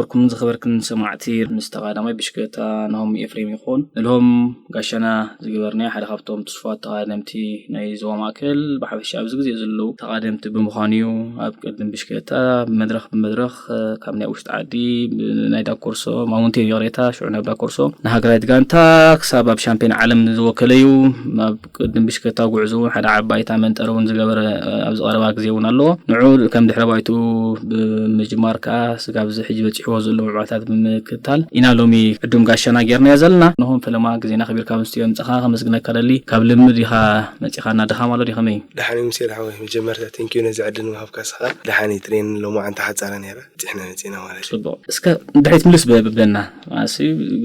ዝኸበርኩምን ዝኸበርክን ሰማዕቲ፣ ምስ ተቓዳማይ ብሽክለታ ናሆም ኤፍሬም ይኹን ንልሆም ጋሻና ዝገበርናዮ ሓደ ካብቶም ትስፉዋት ተቓደምቲ ናይ ዞባ ማእከል፣ ብሓፈሻ ኣብዚ ግዜ ዘለዉ ተቓደምቲ ብምዃኑ እዩ። ኣብ ቅድም ብሽክለታ ብመድረኽ ብመድረኽ፣ እ፣ ካብ ናይ ውሽጢ ዓዲ፣ ብ-፣ ናይ ዳኮርሶ፣ ማውንቴን ይቕሬታ፣ ሽዑ ናብ ዳኮርሶ፣ ንሃገራዊት ጋንታ ክሳብ ኣብ ሻምፒዮን ዓለም ዝወከለ እዩ። ኣብ ቅድም ብሽክለታ ጉዕዞ እውን ሓደ ዓባይ እታ መንጠሪ እውን ዝገበረ፣ እ፣ ኣብዚ ቀረባ ግዜ እውን ኣለዎ። ንዑ ከም ድሕረ ባይትኡ ብምጅማር ከኣ ስጋብ እዚ ሕጂ በጺሕዎ ዘሎ መብራዕታት ብምክታል ኢና ሎሚ ዕዱም ጋሻና ጌርናዮ ዘለና። ንሆም ፈለማ ግዜና ኣኽቢርካ ኣብ ስቱድዮ ምጻኻ ከመስግነካ ደሊ። ካብ ልምድ ኢኻ መጺኻና፣ ድኻም ኣሎ ድዩ ከመይ? ደሓን እዩ ሙሴ ሓወይ፣ መጀመርታ ቴንኪዩ ነዚ ዕድል ምሃብካ። ስኻ ደሓን እዩ፣ ትሬን ሎማዓንቲ ሓጻረ ነይረ፣ በጺሕና መጺና ማለት እዩ። ጽቡቕ። እስከ ንድሕሪት ምልስ በ-፣ በለና። ኣሲ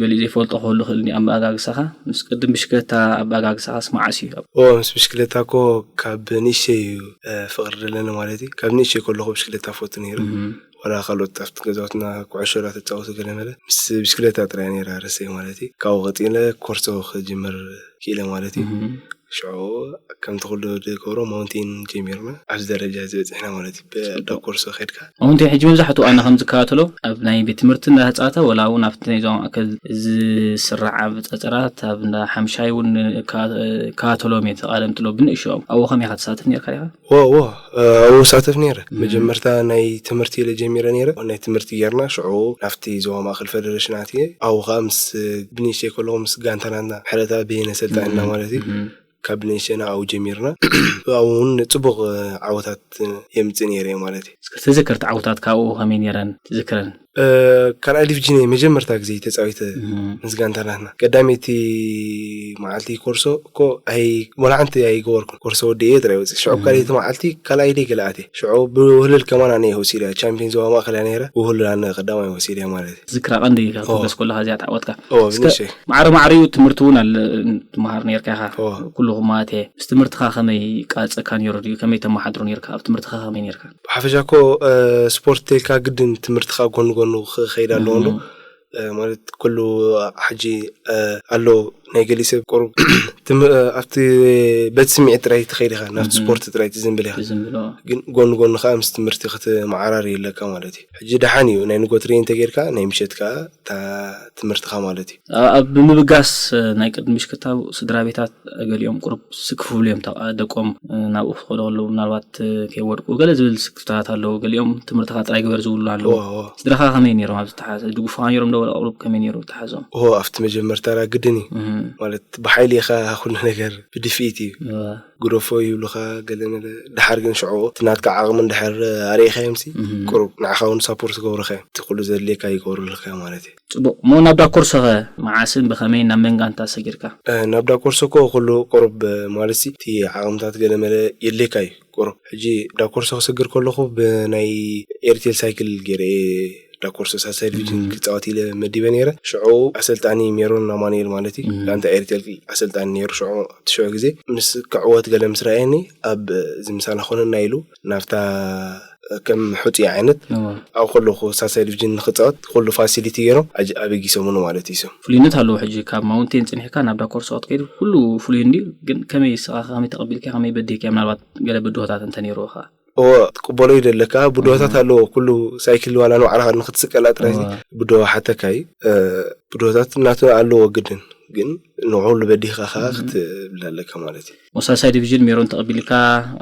ገሊኡ ዘይፈልጦ ክህሉ ይኽእል እንዲ ኣመጋግሳኻ። ምስ ቅድም ብሽክለታ ኣበጋግሳኻስ መዓስ እዩ? ኦ፣ ምስ ብሽክለታ እኮ ካብ ንእሽተይ እዩ፣ እ፣ ፍቕሪ ደለኒ ማለት እዩ። ካብ ንእሽተይ ከለኹ ብሽክለታ ፈቱ ነይሩ። እም። ዋላ ካልኦት ኣብቲ ገዛውትና ኩዕሾ ዳ ተጻወቱ ገለ መለ፣ ምስ ብሽክለታ ጥራይ ነይራ ርእሰይ ማለት እዩ። ካብኡ ቀጺለ ኮርሶ ክጅምር ክኢለ ማለት እዩ። እም። ሽዑ ከምቲ ኩሉ ዝገብሮ ማውንቴን ጀሚርና ኣብዚ ደረጃ እዚ በጺሕና ማለት እዩ። ብዳ ኮርሶ ከድካ። ማውንቴን ሕጂ መብዛሕትኡ ኣነ ከም ዝከታተሎ ኣብ ናይ ቤት ትምህርቲ እንዳተጻወተ ወላ እውን ኣብቲ ናይ ዞባ ማእከል ዝስራዕ ኣብ ጸጸራት ኣብ እንዳ ሓምሻይ እውን እካ-፣ እከታተሎም እየ ተቓደምቲ ሎ ብንእሽኦም። ኣብኡ ከመይ ኢኻ ትሳተፍ ነርካ ዲኻ? ዎ፣ ዎ፣ እ፣ ኣብኡ እሳተፍ ነይረ። እም። መጀመርታ ናይ ትምህርቲ ኢለ ጀሚረ ነይረ። ናይ ትምህርቲ ጌርና ሽዑ ናብቲ ዞባ ማእከል ፈደረሽን ኣትየ። ኣብኡ ኸኣ ምስ ብንእሽተይ ከለኹ ምስ ጋንታ ናትና ሕረታ በየነ ሰልጣንና እም። ማለት እዩ። እም። ካብ ንእሽተና ኣብኡ ጀሚርና። ኣብኡ እውን ጽቡቕ ዓወታት የምጽእ ነይረ እየ ማለት እዩ። እስከ ተዘከርቲ ዓወታት ካብኡ ከመይ ነይረን ትዝክረን? እ፣ ካልኣይ ዲቪዥን እየ መጀመርታ ግዜ ተጻዊተ እም። ምስ ጋንታ ናትና። ቀዳመይቲ መዓልቲ ኮርሶ እኮ ኣይ-፣ ወላ ሓንቲ ኣይገበርኩን። ኮርሶ ወዲኤ ጥራይ ወጺእ። ሽዑ እም። ካልኣይቲ መዓልቲ ካልኣይ ደይ ገለ ኣትየ። ሽዑ ብውህልል ከማን ኣነ እየ ወሲደያ። ቻምፒዮን ዞባ ማእከል እያ ነይራ። ብውህልል ኣነ ቀዳማይ ወሲደያ ማለት እዩ። ትዝክራ ቀንዲ ኦ። ክትብገስ ከለኻ እዚኣ ተዓወትካ። ኦ፣ እስከ ብንእሽተይ። ማዕረ ማዕሪኡ ትምህርቲ እውን ኣለ፣ ትመሃር ነርካ ኢኻ። ኦ። ኩሉ ክማቴ። ምስ ትምህርትኻ ከመይ ይቃጸካ ነይሩ ድዩ? ከመይ ተመሓድሮ ነርካ? ኣብ ትምህርትኻ ከመይ ነርካ? ብሓፈሻ እኮ፣ እ፣ ስፖርት ተልካ ግድን ትምህርትኻ ጎን ጎኑ ክኸይድ ኣለዎ እንዶ። እም። እ፣ ማለት ኩሉ ሕጂ፣ እ፣ ኣሎ ናይ ገሊ ሰብ ቁሩብ ትም-፣ እ፣ ኣብቲ በቲ ስምዒት ጥራይ ትኸይድ ኢኻ፣ ናብቲ እም። ስፖርት ጥራይ ትዝንብል ኢኻ። ትዝንብሎ። ግን ጎን ጎኑ ኸኣ ምስ ትምህርቲ ክትመዓራሪ ኣለካ ማለት እዩ። ሕጂ ደሓን እዩ፣ ናይ ንጎ ትሬን እንተጌርካ፣ ናይ ምሸት ከኣ እታ ትምህርትኻ ማለት እዩ። ኣ-፣ ኣብ ብምብጋስ፣ እ፣ ናይ ቅድሚ ምሽክታ ስድራ ቤታት ገሊኦም ቁሩብ ስክፍሉ እዮም፣ ተቓ-፣ ደቆም፣ እ፣ ናብኡ ክኸዱ ከለዉ ምናልባት፣ እ፣ ከይወድቁ ገለ ዝብል ስክፍታታት ኣለዉ። ገሊኦም ትምህርትኻ ጥራይ ግበር ዝብሉ ኣለዉ። እወ፣ እወ። ስድራኻ ከመይ ነይሮም ኣብዚ ተሓዝ-፣ ድጉፉኻ ነይሮም ዶ ወላ ቁሩብ ከመይ ነይሩ ተሓዞም? እወ፣ ኣብቲ መጀመርታ ራ ግድን እዩ። እህ። ማለት ብሓይሊ ኢኻ ኩሉ ነገር ብድፍኢት እዩ። እወ። ግደፎ ይብሉኻ ገለ መለ። ደሓር ግን ሽዑ እቲ ናትካ ዓቕሚ እንድሕር ኣርእኻዮምሲ እህ። ቁሩብ ንዓኻ እውን ሳፖርት ክገብሩኻ እዮም። እቲ ኩሉ ዘድልየካ ይገብሩልካ ማለት እዩ። ጽቡቕ። እሞ ናብ ዳኮርሶኸ መዓስን ብኸመይን ናብ መን ጋንታ ሰጊርካ? እ፣ ናብ ዳኮርሶ እኮ ኩሉ ቁሩብ፣ እ፣ ማለትሲ እቲ ዓቕምታት ገለ መለ የድልየካ እዩ። ቁሩብ። ሕጂ ዳኮርሶ ክሰግር ከለኹ ብናይ ኤርቴል ሳይክል ገይረ እየ ዳኮርሶ ሳልሳይ ዲቪዥን እም። ክጻወት ኢለ መዲበ ነይረ። ሽዑ ኣሰልጣኒ ሜሮን ኣማኑኤል ማለት እዩ። እም። ጋንታ ኤርቴል ኣሰልጣኒ ነይሩ ሽዑ፣ ኣብቲ ሽዑ ግዜ። ምስ ክዕወት ገለ ምስ ረኣየኒ ኣብ፣ እዚ ምሳና ኮነና ኢሉ ናብታ ከም ሕጹይ ዓይነት እወ። ኣብ ከለኹ ሳልሳይ ዲቪዥን ንኽጻወት ኩሉ ፋሲሊቲ ገይሮም ኣጅ-፣ ኣበጊሶምኒ ማለት እዩ። ፍሉይነት ኣለዎ። ሕጂ ካብ ማውንቴን ጽኒሕካ ናብ ዳኮርሶ ክትከይድ ኩሉ ፍሉይ እንድዩ። ግን ከመይ ስኻ ከመይ ተቐቢልካ ከመይ በዲህካ ምናልባት ገለ ብድሆታት እንተ ነይርዎ ከኣ? እወ፣ ትቅበሎ እዩ ደለካ። ብድሆታት እወ። ኣለዎ። ኩሉ ሳይክል ዋላ ንባዕልኻ ንኽትስቀላ ጥራይ እወ። ብድሆ ሓተካ እዩ። እ፣ ብድሆታት እናተ ኣለዎ ግድን። ግን ንኹሉ በዲህኻ ኸኣ እም። ክትብል ኣለካ ማለት እዩ። ኣብ ሳልሳይ ዲቪዥን ሜሮን ተቐቢልካ፣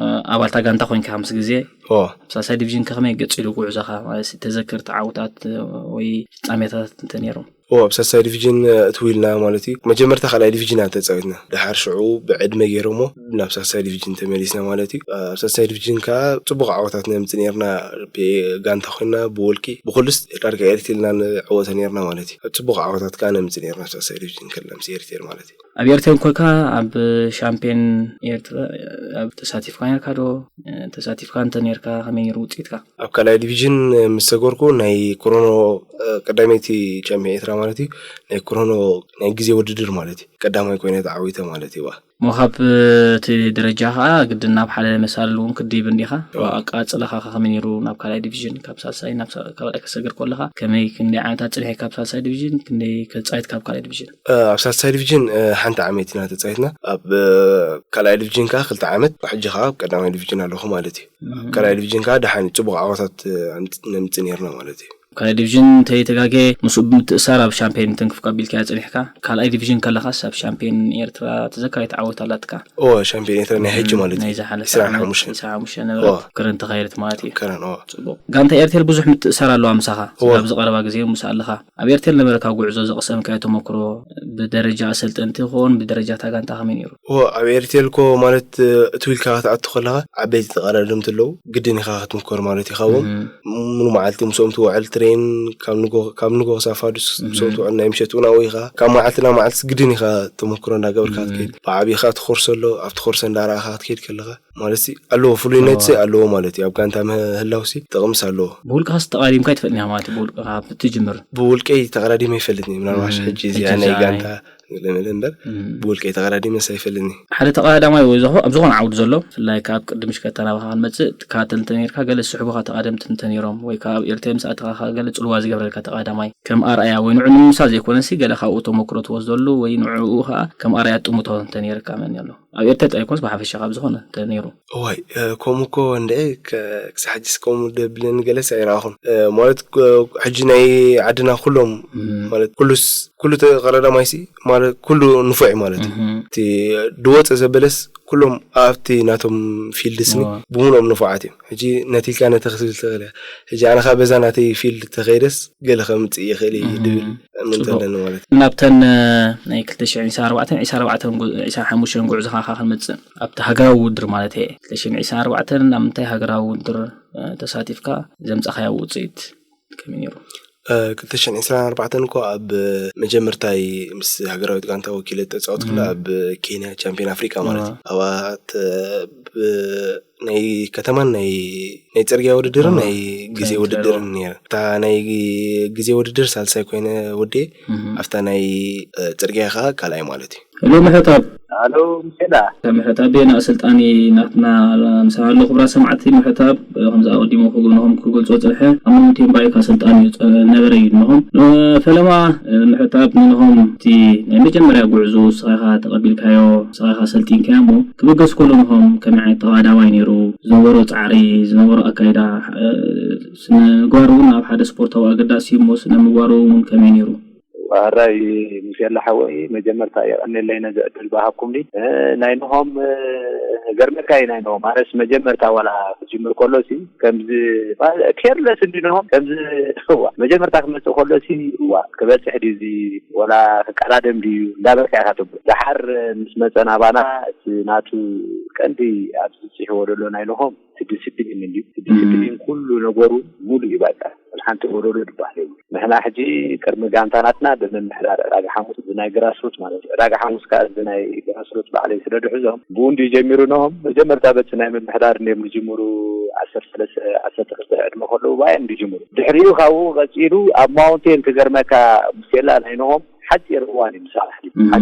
እ፣ ኣባልታ ጋንታ ኮይንካ ምስ ግዜ፣ ኦ። ኣብ ሳልሳይ ዲቪዥን ከ ከመይ ገጺሉ ጉዕዞኻ? ማለት ተዘከርቲ ዓወታት፣ እ፣ ወይ ፍጻሜታት እንተ ነይሮም? ኦ፣ ኣብ ሳልሳይ ዲቪዥን፣ እ፣ እትው ኢልና ማለት እዩ። መጀመርታ ካልኣይ ዲቪዥን ኢና ተጻዊትና። ደሓር ሽዑ ብዕድመ ገይሮሞ ናብ ሳልሳይ ዲቪዥን ተመሊስና ማለት እዩ። ኣብ ሳልሳይ ዲቪዥን ከኣ ጽቡቕ ዓወታት ነምጽእ ነይርና። ብጋንታ ኮይንና፣ ብውልቂ፣ ብኹሉስ ዳርጋ ኤርትልና ንዕወቶ ነይርና ማለት እዩ። ጽቡቕ ዓወታት ከኣ ነምጽእ ነይርና ኣብ ሳልሳይ ዲቪዥን ከለና ምስ ኤርቴል ማለት እዩ። ኣብ ኤርትራ ኮንካ ኣብ ሻምፒዮን ኤርትራ ኣብ ተሳቲፍካ ነርካ ዶ? ተሳቲፍካ እንተ ነርካ ከመይ ነይሩ ውጽኢትካ? ኣብ ካልኣይ ዲቪዥን ምስ ሰገርኩ ናይ ክሮኖ፣ ቀዳመይቲ ቻምፒዮን ኤርትራ ማለት እዩ። ናይ ክሮኖ ናይ ግዜ ውድድር ማለት እዩ። ቀዳማይ ኮይነ ተዓዊተ ማለት እዩ። እሞ ካብ እቲ ደረጃ ከኣ ግድን ናብ ሓደ መሳልል እውን ክድይብ እንዲኻ። እዋ። ኣቃጽላኻ ከመይ ነይሩ? ናብ ካልኣይ ዲቪዥን ካብ ሳልሳይ ናብ ሳ-፣ ካልኣይ ክሰግር ከለኻ ከመይ፣ ክንደይ ዓመታት ጽኒሕካ ካብ ሳልሳይ ዲቪዥን፣ ክንደይ ከጻይት ካብ ካልኣይ ዲቪዥን? እ፣ ኣብ ሳልሳይ ዲቪዥን፣ እ፣ ሓንቲ ዓመት ኢና ተጻይትና። ኣብ፣ እ፣ ካልኣይ ዲቪዥን ከኣ ክልተ ዓመት፣ ሕጂ ከኣ ኣብ ቀዳማይ ዲቪዥን ኣለኹ ማለት እዩ። እም። ኣብ ካልኣይ ዲቪዥን ከኣ ደሓን ጽቡቕ ዓወታት፣ እ፣ ኣምጽ-፣ ነምጽእ ነይርና ማለት እዩ። ካልኣይ ዲቪዥን እንተይተጋገየ ምስኡ ብምትእሳር ኣብ ሻምፒዮን ተንክፍ ቀቢልካያ ጸኒሕካ። ካልኣይ ዲቪዥን ከለኻስ ኣብ ሻምፒዮን ኤርትራ ተዘካሪት ዓወት ኣላትካ? ኦ ሻምፒዮን ኤርትራ ናይ ሕጂ ማለት እዩ። ናይ ዝሓለፈ ዕስራን ዓመት ሓሙሽተን። ዕስራን ሓሙሽተ ነበረት ክረን ተኻየደት ማለት እዩ። ከረን ኦ ጽቡቕ። ጋንታ ኤርቴል ብዙሕ ምትእሳር ኣለዋ ምሳኻ። እወ። ኣብዚ ቀረባ ግዜ ምስ ኣለኻ። ኣብ ኤርቴል ነበረካ ጉዕዞ ዘቕሰምካዮ ተመክሮ ብደረጃ ኣሰልጠንቲ ክኾን ብደረጃ እታ ጋንታ ከመይ ነይሩ? ኦ ኣብ ኤርቴል ኮ ማለት እትው ኢልካ ክትኣቱ ከለኻ ዓበይቲ ተቐዳደምቲ ኣለዉ፣ ግድን ኢኻ ክትምኮር ማለት እዩ። ካብኦም ሙሉ መዓልቲ ምስኦም ትውዕል፣ ትሬን ካብ ንጎ ካብ ንጎ ክሳብ ፋዱስ ምስኦም ትውዕል፣ ናይ ምሸት እውን ኣብኡ ኢኻ። ካብ መዓልቲ ናብ መዓልቲ ግድን ኢኻ ተመክሮ እንዳገበርካ ክትከይድ። ብዓቢኻ ትኾርሶ ኣሎ፣ ኣብቲ ኮርሶ እንዳረኣኻ ክትከይድ ከለኻ ማለት ሲ ኣለዎ፣ ፍሉይነት ሲ ኣለዎ ማለት እዩ። ኣብ ጋንታ ምህላው ሲ ጥቕምስ ኣለዎ። ብውልቅኻ ሲ ተቓዲምካ ኣይትፈልጥን ኢኻ ማለት እዩ። ብውልቅኻ ብትጅምር ብውልቀይ ተቐዳዲመ ኣይፈልጥን እየ። ምናልባሽ ሕጂ እዚኣ ናይ ጋንታ ገለመለ እምበር ብውልቀይ ተቐዳዲመስ ኣይፈልጥን እየ። ሓደ ተቐዳዳማይ ወይ ዝኾ- ኣብ ዝኾነ ዓውዲ ዘሎ ብፍላይ ካብ ቅድም ሽከታ ናባኻ ክንመፅእ ትከታተል እንተነርካ ገለ ዝስሕቡኻ ተቐደምቲ እንተነይሮም ወይ ካብ ኤርትራ ምስ ኣተኻኻ ገለ ፅልዋ ዝገብረልካ ተቐዳማይ ከም ኣርኣያ ወይ ንዑ ንምምሳል ዘይኮነሲ ገለ ካብኡ ተመክሮ ትወስደሉ ወይ ንዕኡ ከዓ ከም ኣርኣያ ጥምቶ እንተነይርካ መን ኣሎ? ኣብ ኤርትራ ጥራይ ኮንስ ብሓፈሻ ካብ ዝኾነ እንተነይሩ። እዋይ እ፣ ከምኡ እኮ እንደ ክሳብ ሕጂስ ከምኡ ደብለኒ ገለስ ኣይረኣኹን። እ፣ ማለት እ፣ ሕጂ ናይ ዓድና ኩሎም ማለት ኩሉስ ኩሉ ተቐዳዳማይሲ ማለት ኩሉ ንፉዕ እዩ ማለት እዩ። እቲ ድወፀ ዘበለስ ኩሎም ኣብቲ ናቶም ፊልድ ስኒ ብምኖም ንፉዓት እዮም። ሕጂ ነቲልካ ነቲ ክትብል ትኽእል እያ። ሕጂ ኣነ ካ በዛ ናተይ ፊልድ ተኸይደስ ገለ ከምፅእ ይኽእል እዩ ድብል እምንት ኣለኒ ማለት እዩ። ናብተን ናይ ክልተ ሽሕን ዕስራን ኣርባዕተን ዕስራን ኣርባዕተን ዕስራን ሓሙሽተን ጉዕዞኻ ካ ክንመፅእ ኣብቲ ሃገራዊ ውድድር ማለት እየ ክልተ ሽሕን ዕስራን ኣርባዕተን ኣብ ምንታይ ሃገራዊ ውድድር ተሳቲፍካ ዘምፃኻዮ ውፅኢት ከመይ ነይሩ? ክልተ ሽሕን ዕስራን ኣርባዕተን እኮ ኣብ መጀመርታይ ምስ ሃገራዊት ጋንታ ወኪለ ተፃወት ክለ ኣብ ኬንያ ቻምፒዮን ኣፍሪካ ማለት እዩ። ኣብኣ ናይ ከተማን ናይ ናይ ፅርግያ ውድድርን ናይ ግዜ ውድድርን ነይረ። እታ ናይ ግዜ ውድድር ሳልሳይ ኮይነ ወዴ ኣብታ ናይ ፅርግያ ከዓ ካልኣይ ማለት እዩ። ሄሎ ምሕረተኣብ። ሄሎ ሙሴላ። እታ ምሕረተኣብ ቤና ኣሰልጣኒ ናትና ምሳና ኣሎ። ክቡራት ሰማዕቲ ምሕረተኣብ ከምዚ ኣቐዲሙ ክግብንኹም ክገልጾ ጽንሐ ኣብ መንጎ ቴምባይክ ኣሰልጣኒ እዩ ጸ- ነበረ እዩ እንሆም። ፈለማ ምሕረተኣብ ንንሆም እቲ ናይ መጀመርያ ጉዕዞ ንስኻ ኢኻ ተቐቢልካዮ ንስኻ ኢኻ ሰልጢንካዮ እሞ ክብገስ ከሎ ንሆም ከመይ ዓይነት ተቐዳማይ ነይሩ ዝነበሮ ጻዕሪ ዝነበሮ ኣካይዳ ስነ ምግባር እውን ኣብ ሓደ ስፖርታዊ ኣገዳሲ እዩ እሞ ስነ ምግባሩ እውን ከመይ ነይሩ? ዋራይ ሙሴላ ሓወይ መጀመርታ የቐንየለይ ነዚ ዕድል ብሃብኩምኒ። ናይ ንሆም ገርመካ እዩ ናይ ንሆም ኣነስ መጀመርታ ዋላ ክጅምር ከሎ ሲ ከምዚ ኬርለስ እንዲ ንሆም ከምዚ እዋ መጀመርታ ክመፅእ ከሎ ሲ እዋ ክበፅሕ ድዩ እዚ ወላ ክቀዳደም ድዩ እንዳበልካ ኢኻ ትብል። ደሓር ምስ መፀ ናባና እቲ ናቱ ቀንዲ ኣብዚ ፅሒዎ ዘሎ ናይ ንሆም እቲ ዲስፕሊን እንድዩ። እቲ ዲስፕሊን ኩሉ ነገሩ ሙሉ እዩ። በቃ ሓንቲ ጎደሎ ዝበሃል የብሉ። ንሕና ሕጂ ቅድሚ ጋንታ ናትና ብምምሕዳር ዕዳጋ ሓሙስ እዚ ናይ ግራስሩት ማለት እዩ። ዕዳጋ ሓሙስ ከዓ እዚ ናይ ግራስሩት ባዕለይ ስለ ድሕዞም ብኡ እንድዩ ጀሚሩ። ነሆም መጀመርታ በቲ ናይ ምምሕዳር እንድዮም ዝጅምሩ ዓሰርተ ሰለስተ ዓሰርተ ክልተ ዕድመ ከለዉ ባዮም ዝጅምሩ። ድሕሪኡ ካብኡ ቀፂሉ ኣብ ማውንቴን ክገርመካ ሙሴላ ናይ ነሆም ሓፂር እዋን እዩ ምሳራሕ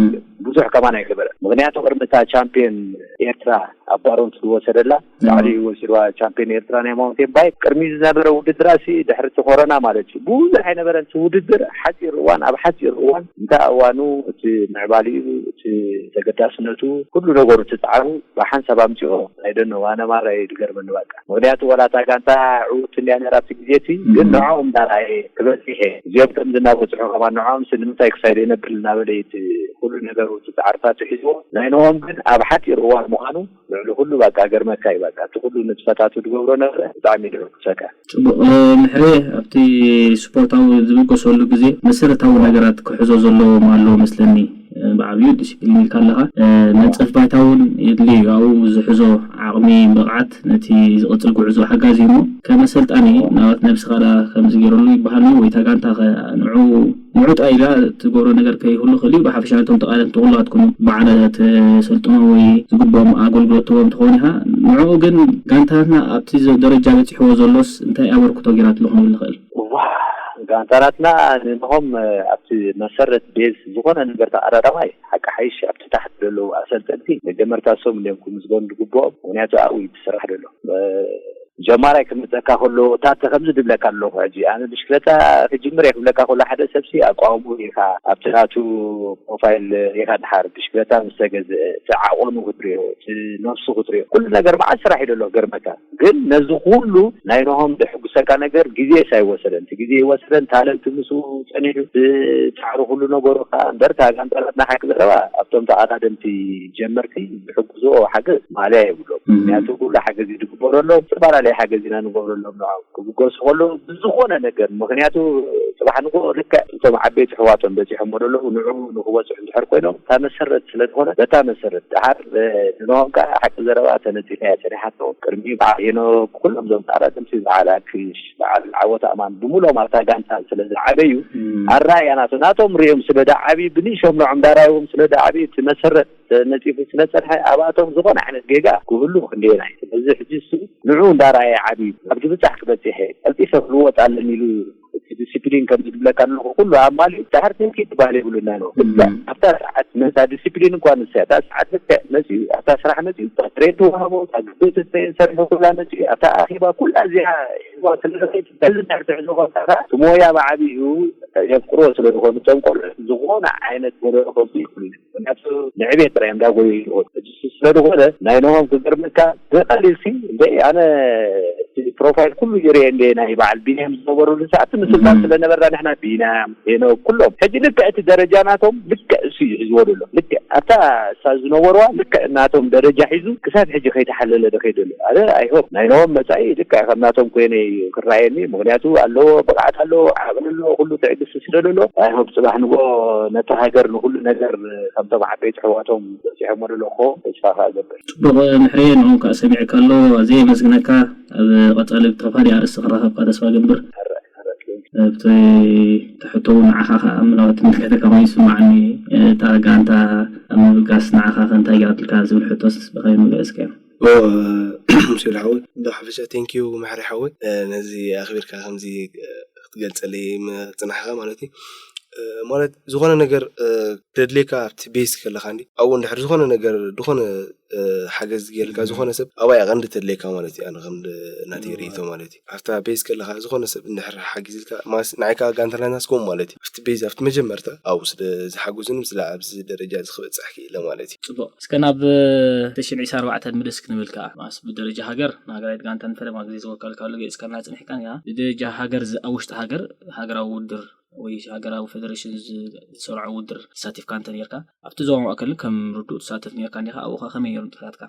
ብዙሕ ከማን ኣይገበረ። ምክንያቱ ቅድሚ እታ ቻምፒዮን ኤርትራ ኣብ ባሮንት ዝወሰደላ ባዕሉ እዩ ወሲድዋ ቻምፒዮን ኤርትራ ናይ ማውንቴን ባይክ ቅድሚ ዝነበረ ውድድራ ሲ ድሕሪ እቲ ኮሮና ማለት እዩ ብዙሕ ኣይነበረን። እቲ ውድድር ሓፂር እዋን ኣብ ሓፂር እዋን እንታይ እዋኑ እቲ ምዕባሊኡ እቲ ተገዳስነቱ ኩሉ ነገሩ እቲ ፃዕሩ ብሓንሳብ ኣምፂኦ ኣይደኖ ኣነ ማራ እዩ ዝገርመኒ በቃ። ምክንያቱ ዋላ እታ ጋንታ ዕውት እንድያ ነራ ኣብቲ ግዜ እቲ ግን ንዕኦም እንዳረኣየ ክበፂሐ እዚኦም ከምዚ እናበፅሑ ከማን ንዕኦም ሲ ንምንታይ ክሳይ ዘይነብል እናበለ እቲ ኩሉ ነገሩ እቲ ፃዕርታቱ ሒዝዎ ናይ ንኦም ግን ኣብ ሓፂር እዋን ምዃኑ ልዕሊ ኩሉ በቃ ገርመካ እዩ በቃ እቲ ኩሉ ንጥፈታቱ ዝገብሮ ነበረ ብጣዕሚ ድዑ ክሰካ። ፅቡቕ ምሕሬ ኣብቲ ስፖርታዊ ዝብገሰሉ ግዜ መሰረታዊ ነገራት ክሕዞ ዘለዎም ኣሎ መስለኒ። ብዓብዩ ዲስፕሊን ኢልካ ኣለኻ። መንፀፍ ባይታ እውን የድሊ እዩ ኣብኡ ዝሕዞ ዓቕሚ ብቕዓት ነቲ ዝቕፅል ጉዕዞ ሓጋዚ እዩ እሞ ከመ ሰልጣኒ ናባት ነብስኻ ዳ ከምዚ ገይረሉ ይበሃል ወይ እታ ጋንታ ከ ንዑ ንዑ ጥራይ ኢላ ትገብሮ ነገር ከይህሉ ክእል እዩ ብሓፈሻ ነቶም ተቓደምቲ ኩላትኩም ብዓለ ተሰልጥኖ ወይ ዝግብኦም ኣገልግሎት ትህቦም ትኸውን ኢኻ። ንዕኡ ግን ጋንታታትና ኣብቲ ደረጃ በፂሕዎ ዘሎስ እንታይ ኣበርክቶ ገይራትሉ ክንብል ንኽእል? እዋ ጋንታታትና ንንሆም ኣብቲ መሰረት ቤዝ ዝኾነ ነገር ተቐዳዳማይ ሓቂ ሓይሽ ኣብቲ ታሕቲ ዘለዉ ኣሰልጠንቲ መጀመርታ ሶም እንዲዮም ክምዝገኑ ዝግብኦም ምክንያቱ ኣብኡ እዩ ትስራሕ ዘሎ ጀማራይ ክመፀካ ከሎ ታተ ከምዚ ድብለካ ኣለኹ። ሕጂ ኣነ ብሽክለታ ክጅምር እየ ክብለካ ከሎ ሓደ ሰብሲ ኣቋውሙ ኢኻ ኣብቲ ናቱ ፕሮፋይል ኢኻ ድሓር ብሽክለታ ምስ ተገዝአ እቲ ዓቐኑ ክትሪኦ እቲ ነፍሱ ክትሪኦ ኩሉ ነገር መዓት ስራሕ እዩ ደሎ ገርመካ። ግን ነዚ ኩሉ ናይ ኖሆም ደሕጉሰካ ነገር ግዜ ሳይወሰደን እቲ ግዜ ይወሰደን ታለንት ምስ ጸኒሑ ብጻዕሩ ኩሉ ነገሩ ከኣ እምበር እታ ጋንታ ናትና ሓቂ ዘረባ ኣብቶም ተቐዳደምቲ ጀመርቲ ዝሕግዝዎ ሓገዝ ማልያ የብሎም። ምክንያቱ ኩሉ ሓገዝ እዩ ዝግበረሎም፣ ዝተፈላለየ ሓገዝ ኢና ንገብረሎም ንዖም ክብገሱ ከለዉ ብዝኾነ ነገር ምክንያቱ ጽባሕ ንጎ ልክዕ እቶም ዓበይቲ ኣሕዋቶም በጺሖሞ ዘለዉ ንዑ ንክበጽሑ እንድሕር ኮይኖም እታ መሰረት ስለ ዝኾነ በታ መሰረት ደሓር ንኖሆም ከዓ ሓቂ ዘረባ ተነጺፋ እያ ጸኒሓቶ። ቅድሚ በዓል ሄኖክ ኩሎም እዞም ተቐዳደምቲ በዓል ኣክሽ በዓል ዓወት ኣማን ብምሎም ኣብታ ጋንታ ስለ ዝዓበዩ ኣራያ ናቶ ናቶም ሪኦም ስለ ደዓብዩ ብንእሾም ንዖም ዳራይዎም ስለ ደዓብዩ እቲ መሰረት ነፂፉ ስለ ፀንሐ ኣብኣቶም ዝኾነ ዓይነት ጌጋ ክህሉ ክንደየናይ። ስለዚ ሕጂ እሱ ንዑ እንዳረኣየ ዓብዩ ኣብ ዝብፃሕ ክበፅሐ ቀልጢፈ ክልወጥ ኣለኒ ኢሉ እቲ ዲስፕሊን ከም ዝብለካ ኣለኹ ኩሉ ኣማሊ ዳሕር ትምኪት ትበሃል የብሉና ነው። ኣብታ ሰዓት ነታ ዲስፕሊን እኳ ንሳ እታ ሰዓት ልክዕ መፅኡ ኣብታ ስራሕ መፅኡ ሬት ተዋህቦ እታ ግብእ ተስተየን ሰሪሑ ኩላ መፅኡ ኣብታ ኣኼባ ኩላ እዚኣ ሒዝዋ ስለ ዝኸይድ በዚ ድሕር ትሕዞ ከብታታ እቲ ሞያ ብዓብዩ የፍቅርዎ ስለ ዝኾኑ እቶም ቆልዑ ዝኾነ ዓይነት ጎደሎ ከብዚ ይኽእሉ ምክንያቱ ንዕቤት ጥራይ እዮም ዳጎዩ ይኾኑ ሕጂ ስለዝኾነ ናይ ኖሆም ክገርመካ ብቐሊል ሲ እንደ ኣነ እቲ ፕሮፋይል ኩሉ ይርኤ እንደ ናይ በዓል ቢንያም ዝነበሩሉ ሰዓት ምስልጣን ስለነበርና ንሕና ቢንያም ሄኖክ ኩሎም ሕጂ ልክዕ እቲ ደረጃ ናቶም ልክዕ እሱ እዩ ሒዝዎ ዘሎ ልክዕ ኣብታ እሳ ዝነበርዋ ልክዕ ናቶም ደረጃ ሒዙ ክሳብ ሕጂ ከይተሓለለ ዶ ከይደሎ ኣነ ኣይሆፕ ናይ ኖሆም መጻኢ ልክዕ ከም ናቶም ኮይነ እዩ ክረኣየኒ ምክንያቱ ኣለዎ ብቕዓት ኣለዎ ዓቕሊ ኣለዎ ኩሉ ትዕግስቲ ስለ ዘሎ ኣይሆፕ ጽባሕ ንጎ ነታ ሃገር ንኩሉ ነገር ከምቶም ዓበይቲ ኣሕዋቶም በጺሖሞ ዘለኹ ተስፋ ከኣ ገብር። ጽቡቕ ምሕሬ ንኦም ከኣ ሰሚዕካ ኣሎ ኣዝየ የመስግነካ። ኣብ ቀጻሊ ብተፋዲ ኣርእስቲ ክራኸብካ ተስፋ ገብር። ኣብቲ ተሕቶ እውን ንዓኻ ከኣ ምናልባት ትምልከተካ ኮይኑ ይስማዓኒ። እታ ጋንታ ኣብ ምብጋስ ንዓኻ ከ እንታይ ገይራትልካ ዝብል ሕቶስ ብኸመይ መግለጽካዮ? ኦ፣ ሙሴ ሓወይ፣ እንዳ ሓፈሻ ቴንኪዩ ምሕሬ ሓወይ፣ እ፣ ነዚ ኣኽቢርካ ከምዚ፣ እ፣ ክትገልጸለይ ምጽናሕካ ማለት እዩ። እ፣ ማለት ዝኾነ ነገር፣ እ፣ ክደድልየካ ኣብቲ ቤዝ ከለኻ እንዲ፣ ኣብኡ እንድሕር ዝኾነ ነገር፣ ዝኾነ፣ እ፣ ሓገዝ ጌርልካ እም። ዝኾነ ሰብ፣ ኣብኣ እያ ቀንዲ ተድልየካ ማለት እዩ። ኣነ ከም ድ-፣ ናተይ እም። ርእይቶ ማለት እዩ። ኣብታ ቤዝ ከለኻ ዝኾነ ሰብ እንድሕር ሓጊዝልካ፣ ማስ-፣ ንዓይ ከኣ ጋንታ ናትና ስኮም ማለት እዩ። ኣብቲ ቤዝ፣ ኣብቲ መጀመርታ ኣብኡ ስለ ዝሓጉዝኒ፣ ስለ ኣብዚ ደረጃ እዚ ክበጽሕ ክኢለ ማለት እዩ። ጽቡቕ። እስከ ናብ፣ እ፣ ክልተ ሽሕን ዕስራን ኣርባዕተን ምልስ ክንብል ከኣ፣ ማስ ብደረጃ ሃገር ንሃገራዊት ጋንታ ንፈለማ ግዜ ዝወከልካሉ ገይጽካልና ጽኒሕካን ኢኻ። ብደረጃ ሃገር ዝ-፣ ኣብ ውሽጢ ሃገር፣ ሃገራዊ ውድድር ወይ ሃገራዊ ፌደሬሽን ዝ-፣ ዝሰርዖ ውድድር ተሳቲፍካ እንተ ኔርካ፣ ኣብቲ ዞባ ማእከል ከም ርዱእ ትሳተፍ ኔርካ እንዲኻ፣ ኣብኡ ኸ ከመይ ነይሩ ንጥፈታትካ?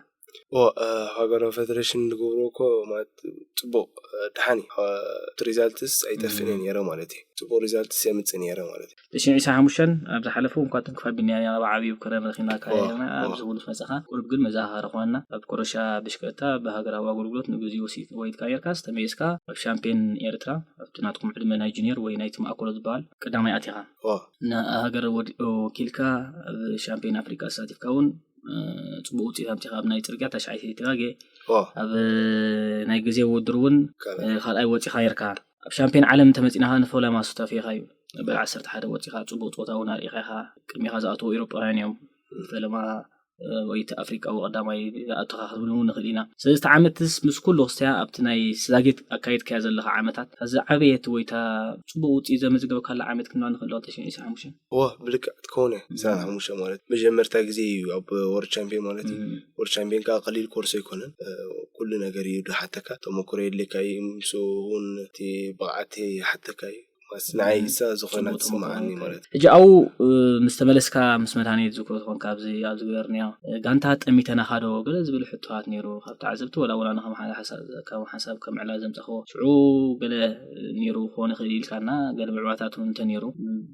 ኦ፣ እ፣ ሃገራዊ ፌደሬሽን ዝገብሮ እኮ ማለት ጽቡቕ፣ እ፣ ደሓን እዩ። እ፣ እቲ ሪዛልትስ ኣይጠፍእን እየ እም። ነይረ ማለት እዩ። ጽቡቕ ሪዛልትስ የምጽእ ነይረ ማለት እዩ። ትሽዓን ዕስራን ሓሙሽተን ኣብ ዝሓለፉ እንኳ ተንክፋ ቢንያም ኣብ ዓብዩ ክረም ረኺብና ኦ፣ ካየና ኦ። ኣብዚ ሁሉ መጻኻ ቁሩብ ግን መዘኻኸሪ ኮነና። ኣብ ኮረሻ ብሽክለታ ብሃገራዊ ኣገልግሎት ንግዜኡ ወሲ-፣ ወይድካ ኔርካስ ተመይስካ ኣብ ሻምፒዮን ኤርትራ ኣብቲ ናትኩም ዕድመ ናይ ጁኒየር ወይ ናይቲ ማእከሎ ዝበሃል ቀዳማይ ኣቲኻ። ኦ። ንሃገር ወድ-፣ ወኪልካ ኣብ ሻምፒዮን ኣፍሪቃ ተሳቲፍካ እውን፣ እ፣ ጽቡቕ ውጽኢት ኣምጺኻ ኣብ ናይ ጽርግያ ታሽዓይ ተጋጌ። ኦ። ኣብ ናይ ግዜ ውድድር እውን፣ ካልኣይ። እ፣ ካልኣይ ወጺኻ ኔርካ። ኣብ ሻምፒዮን ዓለም እንተመጺእና ኸኣ ንፈለማ ሱታፌኻ እዩ። በል ዓሰርተ ሓደ ወጺኻ ጽቡቕ ጸወታ እውን ኣርኢኻ ኢኻ። ቅድሜኻ ዝኣተዉ ኤውሮጳውያን እዮም። ፈለማ፣ እ፣ ወይ እቲ ኣፍሪቃዊ ቀዳማይ ዝኣተኻ ክንብል እውን ንኽእል ኢና። ስለዚ እቲ ዓመትስ ምስ ኩሉ ክስትያ ኣብቲ ናይ ስዳጌት ኣካይድካያ ዘለኻ ዓመታት፣ እታ ዝዓበየት ወይ እታ ጽቡቕ ውጽኢት ዘመዝገበካላ ዓመት ክንብላ ንኽእል ዶ ክልተ ሽሕን ዕስራን ሓሙሽተን? እዋ፣ ብልክዕ ትኸውን እያ። እም። ዕስራን ሓሙሽተን ማለት መጀመርታ ግዜ እዩ ኣብ ወርልድ ቻምፒዮን ማለት እዩ። እም። ወርልድ ቻምፒዮን ከኣ ቀሊል ኮርስ ኣይኮነን። እ፣ ኩሉ ነገር እዩ ዝሓተካ። ተመክሮ የድልየካ እዩ። ምስኡ እውን እቲ ብቕዓት ይሓተካ እዩ። ማስ ንዓይ እም። እሳ ዝኾነ ጽቡቕ ተመክሮ ትስምዓኒ ኣለካ። ማለት እዩ። ሕጂ ኣብኡ፣ እ፣ ምስ ተመለስካ ምስ መድሃኒት ዝክሮ ትኾንካ ኣብዚ፣ ኣብዚ ገበርንዮ፣ እ፣ ጋንታ ጠሚተናኻ ዶ? ገለ ዝብል ሕቶታት ነይሩ። ካብ ተዓዘብቲ ወላ፣ ወላ ንኸም ሓደ ሓሳብ፣ ከም ሓሳብ ከም ዕላል ዘምጻኽዎ። ሽዑ ገለ ነይሩ ክኾን ይኽእል ኢልካና፣ ገለ ምዕባታት እውን እንተ ነይሩ፣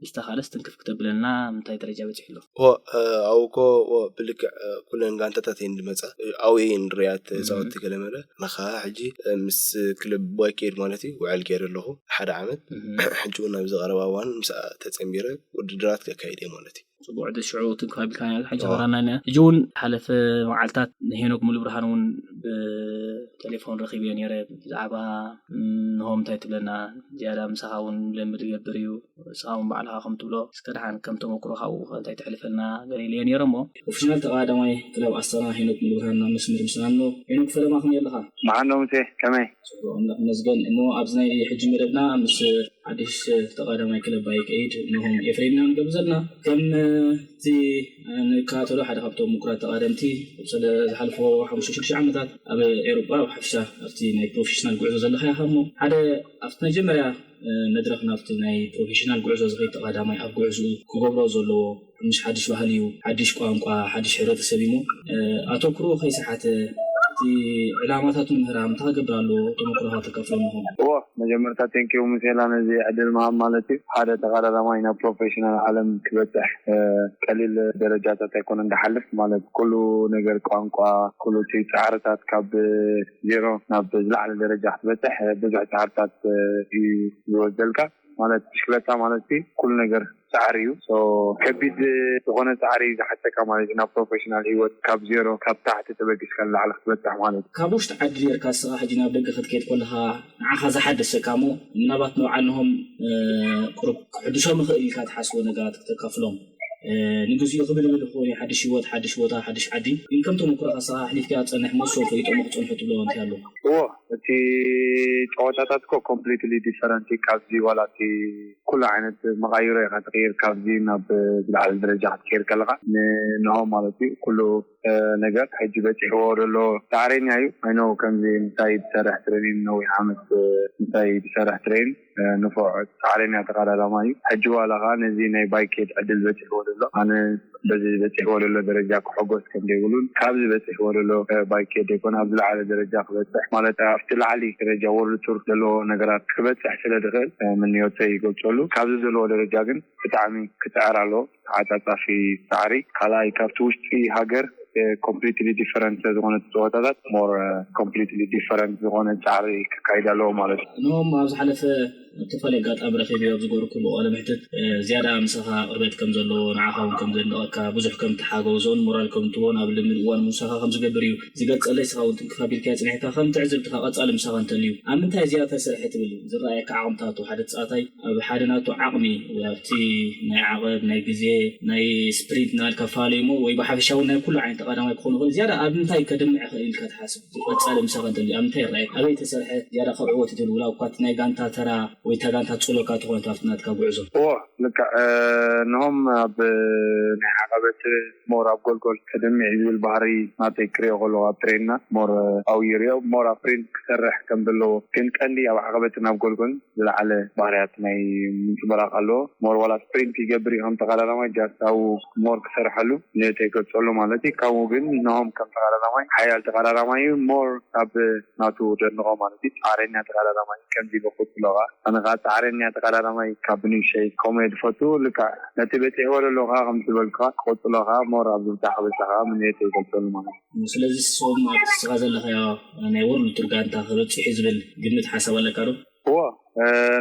ብዝተኻለስ ትንክፍ ክተብለና፣ ምንታይ ደረጃ በጺሑ ኣሎ? ኦ፣ እ፣ ኣብኡ እኮ፣ ኦ፣ ብልክዕ፣ እ፣ ኩለን ጋንታታት እየን ዝመጻ። እ፣ ኣብኡ እየን ንሪኣት እም። ተጻወትቲ ገለ መለ። ንኻ ሕጂ፣ እ፣ ምስ ክለብ ባይኬድ ማለት እዩ፣ ውዕል ገይረ ኣለኹ፣ ሓደ ዓመት። እም። ሕጂ እውን ኣብዚ ቀረባ እዋን ምስኣ ተጸንቢረ ውድድራት ከካይድ እየ ማለት እዩ። ጽቡቕ፣ ዕድል ሽዑ ትንክፍ ኣቢልካ ነይሩ፣ ሕጂ ኣዋ። ወራና እኒኣ። ሕጂ እውን ሓለፈ መዓልታት ንሄኖክ ሙሉብርሃን እውን ብ-፣ ቴሌፎን ረኺበዮ ነይረ። ብዛዕባ ንሆም እንታይ ትብለና? ዝያዳ ምሳኻ እውን ልምድ ይገብር እዩ። ንስኻ እውን ባዕልኻ ከም ትብሎ እስከ ደሓን ከም ተመክሮ ካብኡ እንታይ ተሕልፈልና ገለ ኢለዮ ነይረ እሞ። ፕሮፌሽናል ተቐዳዳማይ ክለብ ኣስተና ሄኖክ ሙሉብርሃን ናብ መስመር ምስና ኣሎ። ሄኖክ ፈለማ ከመይ ኣለኻ? መዓኖ ሙሴ፣ ከመይ? ጽቡቕ ኣምላኽ ይመስገን። እሞ ኣብዚ ናይ ሕጂ መደብና ምስ ሓድሽ ተቐዳማይ ክለብ ባይክ ኤድ ንሆም ኤፍሬም ኢና ንገብር ዘለና። ከም እቲ ንከታተሎ ሓደ ካብቶም ምኩራት ተቐዳደምቲ ስለ ዝሓልፎ ሓሙሽተ ሽዱሽተ ዓመታት ኣብ ኤውሮጳ ብሓፈሻ ኣብቲ ናይ ፕሮፌሽናል ጉዕዞ ዘለኻ ኢኻ እሞ ሓደ ኣብቲ መጀመርያ መድረኽ ናብቲ ናይ ፕሮፌሽናል ጉዕዞ ዝኸይድ ተቐዳማይ ኣብ ጉዕዞኡ ክገብሮ ዘለዎ ምስ ሓድሽ ባህሊ እዩ፣ ሓድሽ ቋንቋ፣ ሓድሽ ሕብረተሰብ እዩ እሞ ኣተኩሮ ከይሰሓተ እቲ ዕላማታቱ ምህራም እንታይ ክገብር ኣለዎ? ተመክሮኻ ተካፍሎም ኢኹም። እዎ፣ መጀመርታ ቴንኪው ሙሴላ ነዚ ዕድል ምሃብ ማለት እዩ። ሓደ ተቐዳዳማይ ናብ ፕሮፌሽናል ዓለም ክበፅሕ ቀሊል ደረጃታት ኣይኮነን ዝሓልፍ ማለት ኩሉ ነገር ቋንቋ ኩሉ እቲ ፃዕርታት ካብ ዜሮ ናብ ዝለዓለ ደረጃ ክትበፅሕ ብዙሕ ፃዕርታት እዩ ዝወስደልካ። ማለት ብሽክለታ ማለት ኩሉ ነገር ፃዕሪ እዩ። ከቢድ ዝኾነ ፃዕሪ እዩ ዝሓተካ ማለት እዩ ናብ ፕሮፌሽናል ሂወት ካብ ዜሮ ካብ ታሕቲ ተበጊስካ ንላዕሊ ክትበፅሕ ማለት እዩ። ካብ ውሽጢ ዓዲ ኔርካ ንስኻ ሕጂ ናብ ደገ ክትከይድ ከለኻ ንዓኻ ዝሓደሰካ እሞ ምናባት ንበዓል ንሆም ቁሩብ ክሕድሶም ይኽእል ኢልካ ትሓስቦ ነገራት ክተካፍሎም ንግዚኡ ክብል ይብል ይኸውን ሓድሽ ሂወት ሓድሽ ቦታ ሓድሽ ዓዲ ግን ከም ተመክሮኻ ንስኻ ኣሕሊፍካ ትፀንሕ እሞ ንሶም ፈሊጦሞ ክፀንሑ ትብሎ እንታይ ኣሎ? እዎ እቲ ጨወታታት ኮ ኮምፕሊትሊ ዲፈረንት እዩ ካብዚ ዋላ እቲ ኩሉ ዓይነት መቓይሮ ኢኻ ትቕይር ካብዚ ናብ ዝለዓለ ደረጃ ክትቀይር ከለኻ ንሆም ማለት እዩ ኩሉ ነገር ሕጂ በፂሕዎ ዘሎ ፃዕረኛ እዩ ኣይኖ ከምዚ ምሳይ ዝሰርሕ ትሬኒን ነዊሕ ዓመት ምሳይ ዝሰርሕ ትሬን ንፉዕ ፃዕረኛ ተቐዳዳማ እዩ ሕጂ ዋላ ከዓ ነዚ ናይ ባይኬድ ዕድል በፂሕዎ ዘሎ ኣነ በዚ በፂሕዎ ዘሎ ደረጃ ክሕጎስ ከም ዘይብሉን ካብዚ በፂሕዎ ዘሎ ባይኬድ ዘይኮነ ኣብ ዝለዓለ ደረጃ ክበፅሕ ማለት ኣብቲ ላዕሊ ደረጃ ወርልድ ቱር ዘለዎ ነገራት ክበፅሕ ስለ ዝኽእል ምንዮተይ ይገልፀሉ ካብዚ ዘለዎ ደረጃ ግን ብጣዕሚ ክፅዕር ኣለዎ ተዓፃፃፊ ፃዕሪ ካልኣይ ካብቲ ውሽጢ ሃገር ኮምፕሊትሊ ዲፈረንት ዝኾነ ፀወታታት ሞር ኮምፕሊትሊ ዲፈረንት ዝኾነ ፃዕሪ ክካይድ ኣለዎ ማለት እዩ። እኖም ኣብ ዝሓለፈ ኣብ ዝተፈላለዩ ኣጋጣሚ ረኺበዮ ኣብ ዝገበርኩሉ ቃለ መሕትት ዝያዳ ምሳኻ ቅርበት ከም ዘለዎ ንዓኻ እውን ከም ዘድንቐካ ብዙሕ ከም ትሓገዞን ሞራል ከም ትቦን ኣብ ልምድ እዋን ምሳኻ ከም ዝገብር እዩ ዝገልፀለይ ንስኻ እውን ትንክፍ ኣቢልካዮ ፅኒሕካ ከም ትዕዝብትኻ ቀፃሊ ምሳኻ እንተልዩ ኣብ ምንታይ ዝያዳ ተሰርሐ ትብል ዝረኣየካ ዓቕምታቱ ሓደ ተፃዋታይ ኣብ ሓደ ናቱ ዓቕሚ ኣብቲ ናይ ዓቐብ ናይ ግዜ ናይ ስፕሪንት እናበልካ ፋለዩ እሞ ወይ ብሓፈሻ እውን ናይ ኩሉ ዓይነት ተቐዳማይ ክኾን ይኽእል ዝያዳ ኣብ ምንታይ ከድምዕ ይኽእል ኢልካ ትሓስብ ቀፃሊ ምሳኻ እንተልዩ ኣብ ምንታይ ይረኣየካ ኣበይ ተሰርሐ ዝያዳ ከብዕዎ ትደሊ ውላ እኳ እቲ ናይ ጋንታ ተራ ወይ እታ ጋንታ ትፅሎካ ትኾነት ኣብቲ ናትካ ጉዕዞ እዎ ልክዕ ንሆም ኣብ ናይ ዓቐበት ሞር ኣብ ጎልጎል ከደሚ እዩ ዝብል ባህሪ ናተይ ክሪኦ ከለዎ ኣብ ትሬንና ሞር ኣው ይሪኦ ሞር ኣብ ትሬን ክሰርሕ ከም ዘለዎ ግን ቀንዲ ኣብ ዓቐበትን ኣብ ጎልጎል ዝለዓለ ባህርያት ናይ ምንፅብራቕ ኣለዎ ሞር ዋላ ስፕሪንት ይገብር እዩ ከም ተቐዳዳማይ ጃስት ኣብኡ ሞር ክሰርሐሉ ንዮተይ ገልፀሉ ማለት እዩ ካብኡ ግን ንሆም ከም ተቐዳዳማይ ሓያል ተቐዳዳማይ እዩ ሞር ካብ ናቱ ደንቆ ማለት እዩ ፃዕረኛ ተቐዳዳማይ ከምዚ ኢሉ ክፅሎ ከዓ ኣነ ከዓ ፃዕረኛ ተቐዳዳማይ ካብ ብንእሸይ ከምኡ እየ ዝፈቱ ልክዕ ነቲ በፂሕዎ ዘሎ ከዓ ከም ዝበልኩካ ክቕፅሎ ከዓ ሞር ኣብ ዝብፃሕ በፃ ከዓ ምንየት ይገልፀሉ ማለት እዩ ስለዚ ንስኹም ኣብ ንስኻ ዘለኻዮ ናይ ወርልድ ቱር ጋንታ ክበፅሕ እዩ ዝብል ግምት ሓሳብ ኣለካ ዶ? እዎ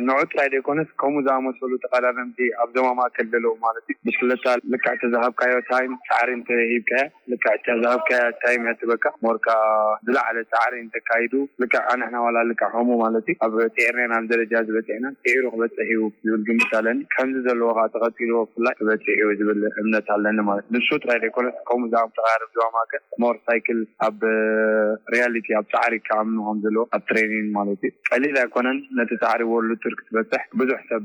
ንዑ ጥራይ ዘይኮነስ ከምኡ ዝኣመሰሉ ተቐዳደምቲ ኣብዞም ኣብ ማእከል ዘለዉ ማለት እዩ ብሽክለታ ልክዕ እቲ ዝሃብካዮ ታይም ፃዕሪ እንተሂብካያ ልክዕ እታ ዝሃብካያ ታይም እያ ትበካ ሞርካ ዝለዓለ ፃዕሪ እንተካይዱ ልክዕ ኣንሕና ዋላ ልክዕ ከምኡ ማለት እዩ ኣብ ፅዒርና ኢና ደረጃ ዝበፅሕና ፅዒሩ ክበፅሕ እዩ ዝብል ግምት ኣለኒ ከምዚ ዘለዎ ከዓ ተቐፂልዎ ብፍላይ ክበፅሕ እዩ ዝብል እምነት ኣለኒ ማለት ንሱ ጥራይ ዘይኮነስ ከምኡ ዝኣም ተቃርብ ዝዋ ማእከል ሞር ሳይክል ኣብ ሪያሊቲ ኣብ ፃዕሪ ክኣምኑ ከም ዘለዎ ኣብ ትሬኒን ማለት እዩ ቀሊል ኣይኮነን ነቲ ፃዕሪ ወርልድ ቱር ክትበፅሕ ብዙሕ ሰብ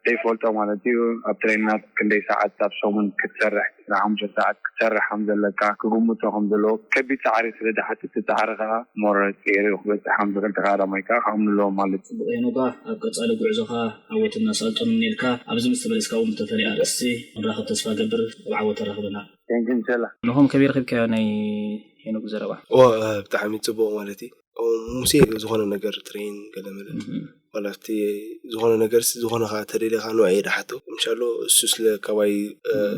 ዘይፈልጦ ማለት እዩ ኣብ ትሬኒናት ክንደይ ሰዓት ኣብ ሰሙን ክትሰርሕ ሓሙሽተ ሰዓት ክትሰርሕ ከም ዘለካ ክግምቶ ከም ዘለዎ ከቢድ ፃዕሪ ስለ ዝሓትት እቲ ፃዕሪ ከዓ ሞር ፅዒሩ ክበፅሕ ከም ዝኽእል ተቃዳማይ ከዓ ክኣምኑ ኣለዎም ማለት እዩ። ፅቡቅ ሄኖጋ ኣብ ቀፃሊ ጉዕዞኻ ዓወትን ኣሳልጦን እምነየልካ ኣብዚ ምስ ተመለስካ እውን ብተፈለየ ኣርእስቲ ክንራኸብ ተስፋ ገብር ኣብ ዓወት ተራኽበና። ንሆም ከመይ ረኺብካዮ ናይ ሄኖክ ዘረባ? እዎ ብጣዕሚ ፅቡቅ ማለት እዩ ሙሴ ዝኾነ ነገር ትሬን ገለመለ ዋላ ኣብቲ ዝኾነ ነገር ዝኾነ ከዓ ተደሊኻ ንውዐ የድሓቶ ምሻሎ እሱ ስለ ካባይ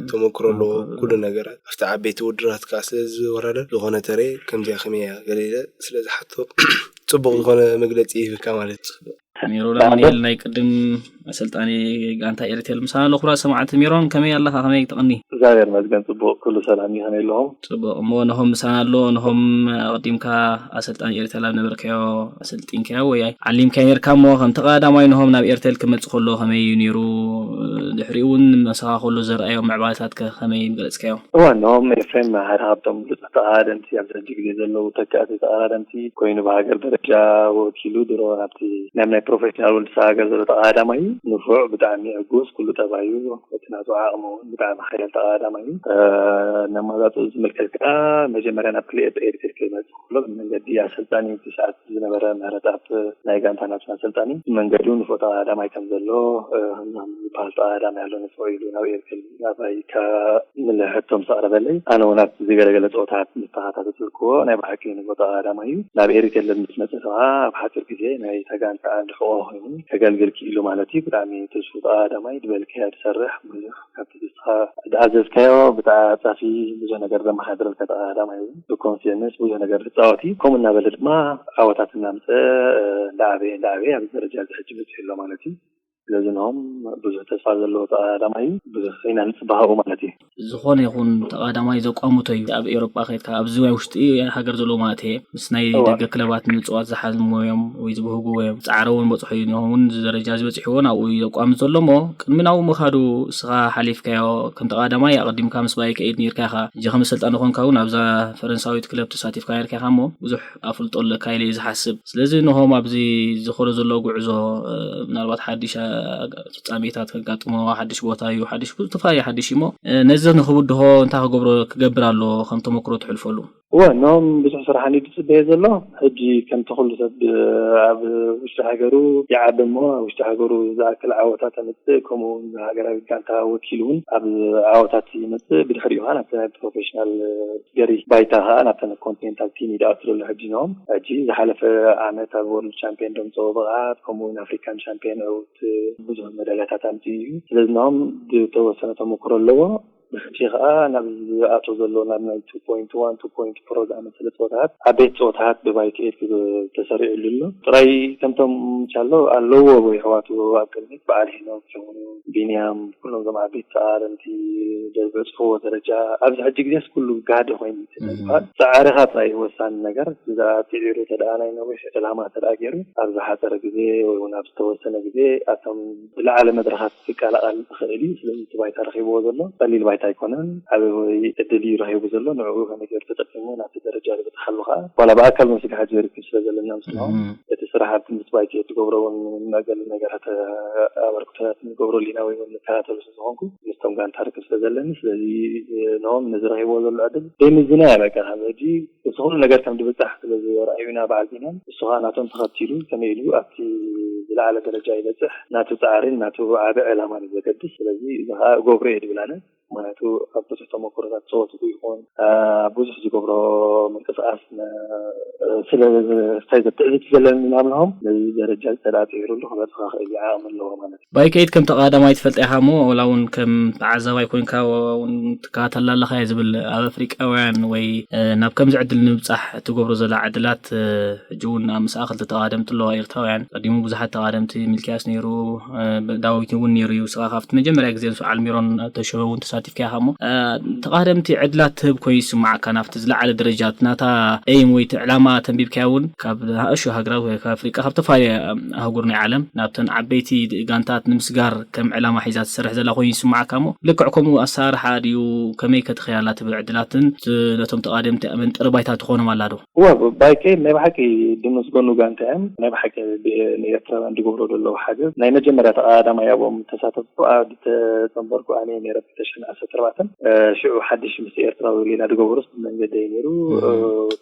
ተመክሮ ኣለዎ ኩሉ ነገራት ኣብቲ ዓበይቲ ውድራት ከዓ ስለ ዝወራደር ዝኾነ ተረ ከምዚያ ከመያ ገለ ስለ ዝሓቶ ፅቡቅ ዝኾነ መግለፂ ይህብካ ማለት እዩ። ሜሮን ኣማኑኤል ናይ ቅድም ኣሰልጣኒ ጋንታ ኤሪቴል። ምሳና ኣሎ። ክቡራት ሰማዕቲ፣ ሜሮን ከመይ ኣለኻ? ከመይ ትቕኒ? እግዚኣብሔር ይመስገን፣ ጽቡቕ፣ ኩሉ ሰላም እዩ። ከመይ ኣለኹም? ጽቡቕ። እሞ ነሆም ምሳና ኣሎ። ነሆም ኣቐዲምካ ኣሰልጣኒ ኤሪቴል ኣብ ነበርካዮ ኣሰልጢንካዮ ወይ ዓሊምካዮ ኔርካ፣ እሞ ከም ተቐዳዳማይ ነሆም ናብ ኤርቴል ክመጽእ ከሎ ከመይ እዩ ኔሩ? ድሕሪኡ እውን መሳኻ ከሎ ዘርኣዮም ምዕባለታት ከ ከመይ ምገለጽካዮ? እዋ፣ ነሆም ኤፍሬም ሓደ ካብቶም ብሉጻት ተቐዳደምቲ ኣብዚ ሕጂ ግዜ ዘለዉ ተካእቲ ተቐዳደምቲ ኮይኑ፣ ብሃገር ደረጃ ወኪሉ ድሮ ናብቲ ናብ ናይ ፕሮፌሽናል ወልድ ሃገር ዘሎ ተቐዳዳማይ እዩ። ንፉዕ፣ ብጣዕሚ ዕጉስ፣ ኩሉ ጠባዩ፣ እቲ ናቱ ዓቕሚ እውን ብጣዕሚ ሓያል ተቐዳዳማይ እዩ። እ፣ ነመዛጽኡ ዝምልከት ከኣ መጀመርያ ናብ ክልኤ ኤሪትሪክ ክመጽእ ከሎ ብመንገዲ ኣሰልጣኒ እቲ ሰዓት ዝነበረ ምህረትኣብ ናይ ጋንታ ናትና ኣሰልጣኒ ብመንገዱ ንፉዕ ተቐዳዳማይ ከም ዘሎ፣ እ፣ ህማም ዝበሃል ተቐዳዳማይ ኣሎ ንፉዕ ኢሉ ናብ ኤርትሪክ ናባይ ከምልእ ሕቶ ምስ ኣቕረበለይ፣ ኣነ እውን ኣብቲ ዝገለገለ ጸወታት ምስ ተኸታተልክዎ፣ ናይ ብሓቂ ንፉዕ ተቐዳዳማይ እዩ። ናብ ኤሪትሪክ ምስ መጸ ከኣ ኣብ ሓጺር ግዜ ናይታ ጋንታ ልሕቖ ኮይኑ ከገልግል ክኢሉ ማለት እዩ። ብጣዕሚ ትስፉው ተቐዳዳማይ፣ ዝበልካዮ ዝሰርሕ፣ ብዙሕ ካብቲ ንስኻ ዝኣዘዝካዮ ብተዓጻፊ ብዙሕ ነገር ዘመሓድረልካ ተቐዳዳማይ እዩ። ብኮንፊደንስ ብዙሕ ነገር ዝጻወት እዩ። ከምኡ እናበለ ድማ ዓወታት እናምጸ፣ እ፣ እንዳዓበየ፣ እንዳዓበየ ኣብዚ ደረጃ እዚ ሕጂ በጺሑ ኣሎ ማለት እዩ። ስለዚ ንሆም ብዙሕ ተስፋ ዘለዎ ተቐዳዳማይ እዩ። ብዙሕ ኢና ንጽበ ካብኡ ማለት እዩ። ዝኾነ ይኹን ተቐዳዳማይ ዘቋምቶ እዩ። ኣብ ኤውሮጳ ከድካ ኣብዚ ናይ ውሽጢ ሃገር ዘለዉ ማለት እየ፣ ምስ ናይ እዋ። ደገ ክለባት ንምጽዋት ዝሓልሙ እዮም ወይ ዝብህጉ እዮም። ጻዕሪ እውን በጽሑ እዩ። ንሆም እውን እዚ ደረጃ እዚ በጺሕዎ ናብኡ እዩ ዘቋምት ዘሎ እሞ ቅድሚ ናብኡ ምኻዱ እስኻ ሓሊፍካዮ። ከም ተቐዳዳማይ ኣቐዲምካ ምስ ባይከ ኤድ ኔርካ ኢኻ። ሕጂ ከም ኣሰልጣኒ ኮንካ እውን ኣብዛ ፈረንሳዊት ክለብ ተሳቲፍካ ኔርካ ኢኻ እሞ ብዙሕ ኣፍልጦ ኣለካ ኢለ እየ ዝሓስብ። ስለዚ ንሆም ኣብዚ ዝኾነ ዘሎ ጉዕዞ፣ እ፣ ምናልባት ሓድሽ፣ እ፣ ፍጻሜታት ከጋጥሞ፣ ሓድሽ ቦታ እዩ፣ ሓድሽ፣ ዝተፈላለዩ ሓድሽ እዩ እሞ፣ እ፣ ነዚ ንኽብድሆ እንታይ ክገብሮ፣ ክገብር ኣሎ ከም ተመክሮ ትሕልፈሉ? እወ፣ ኖም ብዙሕ ስራሕ እዩ ዝጽበዮ ዘሎ። ሕጂ ከምቲ ኩሉ ሰብ፣ እ፣ ኣብ ውሽጢ ሃገሩ ይዓቢ እሞ፣ ኣብ ውሽጢ ሃገሩ ዝኣክል ዓወታት ኣምጽእ፣ ከምኡ እውን ሃገራዊ ጋንታ ወኪሉ እውን ኣብ ዓወታት ይመጽእ። ብድሕሪኡ ኸዓ ናብቲ ናይ ፕሮፌሽናል፣ እ፣ ገሪ ባይታ ኸዓ ናብተን ኮንቲኔንታል ቲም ይድኣቱ ዘሎ ሕጂ ኖም። ሕጂ ዝሓለፈ ዓመት ኣብ ወርልድ ቻምፒዮን ደምጽኦ ብቕዓት፣ ከምኡ እውን ኣፍሪካን ቻምፒዮን ዕውት ብዙሕ መዳልያታት ኣምጽኡ እዩ። ስለዚ ኖም ዝተወሰነ ተመክሮ ኣለዎ። ብሕጂ ኸዓ ናብ ዝኣቱ ዘሎ ናብ ናይ ቱ ፖይንት ዋን፣ ቱ ፖይንት ፎር ዝኣመሰለ ጸወታት፣ ዓበይቲ ጸወታት ብባይክ ኤት ተሰሪዑሉ ኣሎ። ጥራይ ከምቶም ቻሎ ኣለዎ ወይ ኣሕዋቱ ኣብ ቅድሚት በዓል ሄኖክ ይኹኑ ቢንያም፣ ኩሎም እዞም ዓበይቲ ተቓረንቲ ዝበጽሕዎ ደረጃ ኣብዚ ሕጂ ግዜስ ኩሉ ጋህዲ ኮይኑ እዩ ዝበሃል። ጻዕርኻ ጥራይ እዩ ወሳኒ ነገር። እዛ ጽዒሩ ተደኣ ናይ ነዊሕ ዕላማ ተደኣ ገይሩ ኣብ ዝሓጸረ ግዜ ወይ እውን ኣብ ዝተወሰነ ግዜ ኣብቶም ዝለዓለ መድረኻት ክቀላቐል ዝኽእል እዩ። ስለዚ እቲ ባይታ ረኺብዎ ዘሎ ቀሊል ባይታ ኣይኮነን። ዓቢ ዕድል እዩ ረኺቡ ዘሎ። ንዕኡ ከመይ ገይሩ ተጠቂሙ ናብቲ ደረጃ ዝበጽሓሉ ከኣ ዋላ ብኣካል መሲሉ ሕጂ ርክብ ስለ ዘለና ምስልኦም እም። እቲ ስራሕ ኣብቲ ምስ ባይክ ኤት ትገብሮ እውን መገል ነገራት ኣበርክቶታት ንገብረሉ ኢና ወይ እውን ንከታተሉ ስለ ዝኾንኩ ምስቶም ጋንታ ርክብ ስለ ዘለኒ፣ ስለዚ ኖም ነዚ ረኺብዎ ዘሎ ዕድል ዘይምዝና እያ። በቃ ካብ ሕጂ እቲ ኩሉ ነገር ከም ድብጻሕ ስለ ዝረኣዩና በዓል ቢንያም፣ እሱ ኸዓ ናቶም ተኸቲሉ ከመይ ኢሉ ኣብቲ ዝለዓለ ደረጃ ይበጽሕ ናቱ ጻዕሪን ናቱ ዓቢ ዕላማን እዩ ዘገድስ። ስለዚ እዚ ኸዓ እገብሮ እየ ድብል ኣነ። ምኽንያቱ ካብ ብዙሕ ተመክሮታት ጸወትኡ ይኹን፣ ኣ፣ ብዙሕ ዝገብሮ ምንቅስቓስ ነ-፣ ስለ እንታይ ዘትዕዝብቲ ዘለኒ ናብልሆም ነዚ ደረጃ ዝተዳጽዒሩሉ ክበጽሕ ክእል ዓቕሚ ኣለዎ ማለት እዩ። ባይከይት ከም ተቐዳዳማይ ትፈልጣ ኢኻ እሞ፣ ወላ እውን ከም ተዓዛባይ ኮይንካ እውን ትከታተላ ኣለኻ እየ ዝብል። ኣብ ኣፍሪቃውያን ወይ፣ እ፣ ናብ ከምዚ ዕድል ንምብጻሕ እትገብሮ ዘላ ዕድላት፣ እ፣ ሕጂ እውን ኣብ ምስኣ ክልተ ተቐዳደምቲ ኣለዋ ኤርትራውያን። ቀዲሙ ብዙሓት ተቐዳደምቲ ሚልክያስ ነይሩ፣ እ፣ ዳዊት እውን ነይሩ እዩ። ንስኻ ካብቲ መጀመርያ ግዜ ምስ በዓል ሚሮን ተሾመ እውን ተሳቲፍካ ኢኻ እሞ፣ እ፣ ተቐዳደምቲ ዕድላት ትህብ ኮይኑ ይስምዓካ ናብቲ ዝለዓለ ደረጃ ናታ ኤይም ወይ እቲ ዕላማ ተንቢብካያ እውን ካብ ንኣሽቱ ሃገራት ወይ ካብ ኣፍሪቃ ካብ ተፈላለየ ኣህጉር ናይ ዓለም ናብተን ዓበይቲ ጋንታት ንምስጋር ከም ዕላማ ሒዛ ትሰርሕ ዘላ ኮይኑ ይስምዓካ እሞ ልክዕ ከምኡ ኣሰራርሓ ድዩ? ከመይ ከ ትኽያላ ትብል ዕድላትን ት-፣ ነቶም ተቓደምቲ መንጠሪ ባይታ ትኾኖም ኣላ ዶ? እወ፣ ባይከይ ናይ ብሓቂ ድምስገኑ ጋንታ እዮም። ናይ ብሓቂ ብ-፣ ንኤርትራውያን ዝገብሮ ዘለዉ ሓገዝ ናይ መጀመርያ ተቐዳዳማይ ኣብኦም ተሳተፍኩ ኣብ ዝተጸንበርኩ ኣነ ነይረ ክልተ ሽሕን ዓሰርተ ኣርባዕተን፣ እ፣ ሽዑ ሓድሽ ምስ ኤርትራዊ ሌላ ዝገብሮስ መንገዲ እዩ ነይሩ። እም። እ፣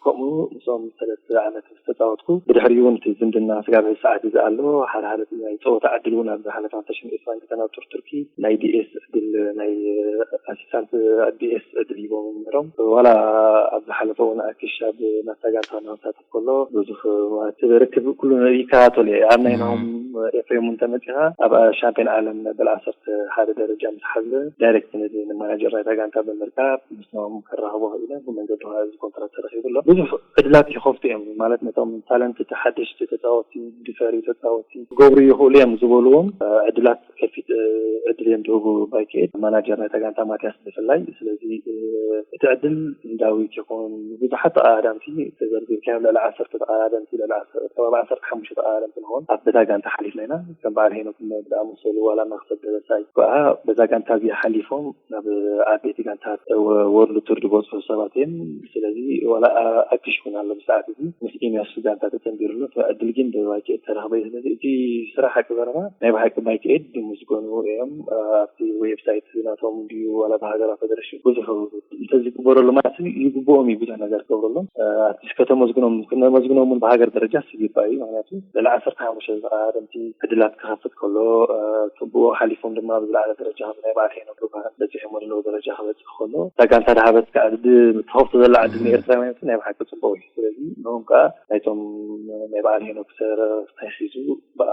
ከምኡ ምስኦም ሰለስተ ዓመት ምስ ተጻወትኩ፣ ብድሕሪኡ እውን እቲ ዝምድና ስጋብ እዚ ሰዓት እዚ ኣሎ። ሓደ ሓደ ናይ ጸወታ ዕድል እውን ኣብ ዝሓለፈ ክልተ ሽሕን ዕስራን ክልተን ኣብ ቱር ቱርኪ ናይ ዲ ኤስ ዕድል፣ ናይ ኣሲስታንት ዲ ኤስ ዕድል ሂቦም ነይሮም። ዋላ ኣብ ዝሓለፈ እውን ኣኪሻ ብናታ ጋንታ ንክሳተፍ ከሎ ብዙሕ ማለት ርክብ ኩሉ ይከታተሉ እየ። ኣብ ናይ እም። ናሆም ኤፍሬም እውን ተመፂኻ ኣብ ሻምፒዮን ዓለም መበል ዓሰርተ ሓደ ደረጃ ምስ ሓዘ ዳይሬክት ነዚ ንማናጀር ናይታ ጋንታ ብምርካብ ምስኖም ከራኽቦ ክኢለ። ብመንገዲ ውሃ እዚ ኮንትራት ተረኺቡ ኣሎ። ብዙሕ ዕድላት ይኸፍቱ እዮም ማለት ነቶም ታለንት ሓደሽቲ ተፃወቲ፣ ድፈሪ ተፃወቲ ክገብሩ ይኽእሉ እዮም ዝበልዎም ዕድላት ከፊት ዕድል እዮም ዝህቡ። ባይክኤድ ማናጀር ናይታ ጋንታ ማትያስ ብፍላይ። ስለዚ እቲ ዕድል ንዳዊት ይኹን ብዙሓት ተቐዳደምቲ ተዘርዚርካዮም ልዕሊ ዓሰርተ ተቐዳደምቲ ልዕሊ ዓሰርተ ከባቢ ዓሰርተ ሓሙሽተ ተቐዳደምቲ ንኾን ኣብ በታ ጋንታ ሓሊፍና ኢና። ከም በዓል ሄኖክ ዝኣመሰሉ ዋላ መክሰብ ደበሳይ ከዓ በዛ ጋንታ እዚኣ ሓሊፎም ናብ ዓበይቲ ጋንታት ወርልድ ቱር ዝበፅሑ ሰባት እዮም። ስለዚ ዋላ ኣክሽ እውን ኣሎ ብሰዓት እዚ ምስ ኢንዮስ ጋንታ ተፀንቢሩሉ ዕድል ግን ብባይክኤድ ተረኽበ። ስለዚ እቲ ስራሕ ሓቂ ዘረባ ናይ ብሓቂ ባይክኤድ ዝምስገኑ እዮም። ኣብቲ ዌብሳይት ናቶም ድዩ ዋላ ብሃገራዊ ፌደሬሽን ብዙሕ እንተዝግበረሉ ማለት ይግብኦም እዩ ብዙሕ ነገር ክገብረሎም ኣትሊስት ከተመዝግኖም ክነመዝግኖም እውን ብሃገር ደረጃ ይግባእ እዩ። ምክንያቱ ልዕሊ ዓሰርተ ሓሙሽተ ዝቐዳደምቲ ዕድላት ክኸፍት ከሎ ፅቡቅ ሓሊፎም ድማ ብዝለዓለ ደረጃ ከም ናይ በዓል ሄኖክ ዝበሃል በፂሖም ዘለዉ ደረጃ ክበፅእ ከሎ እታ ጋንታ ድሃበት ከዓ ተኸፍቶ ዘላ ዕድል ንኤርትራውያን ናይ ብሓቂ ፅቡቅ እዩ። ስለዚ ንኦም ከዓ ናይቶም ናይ በዓል ሄኖክ ሰረፍታይ ሒዙ ብኣ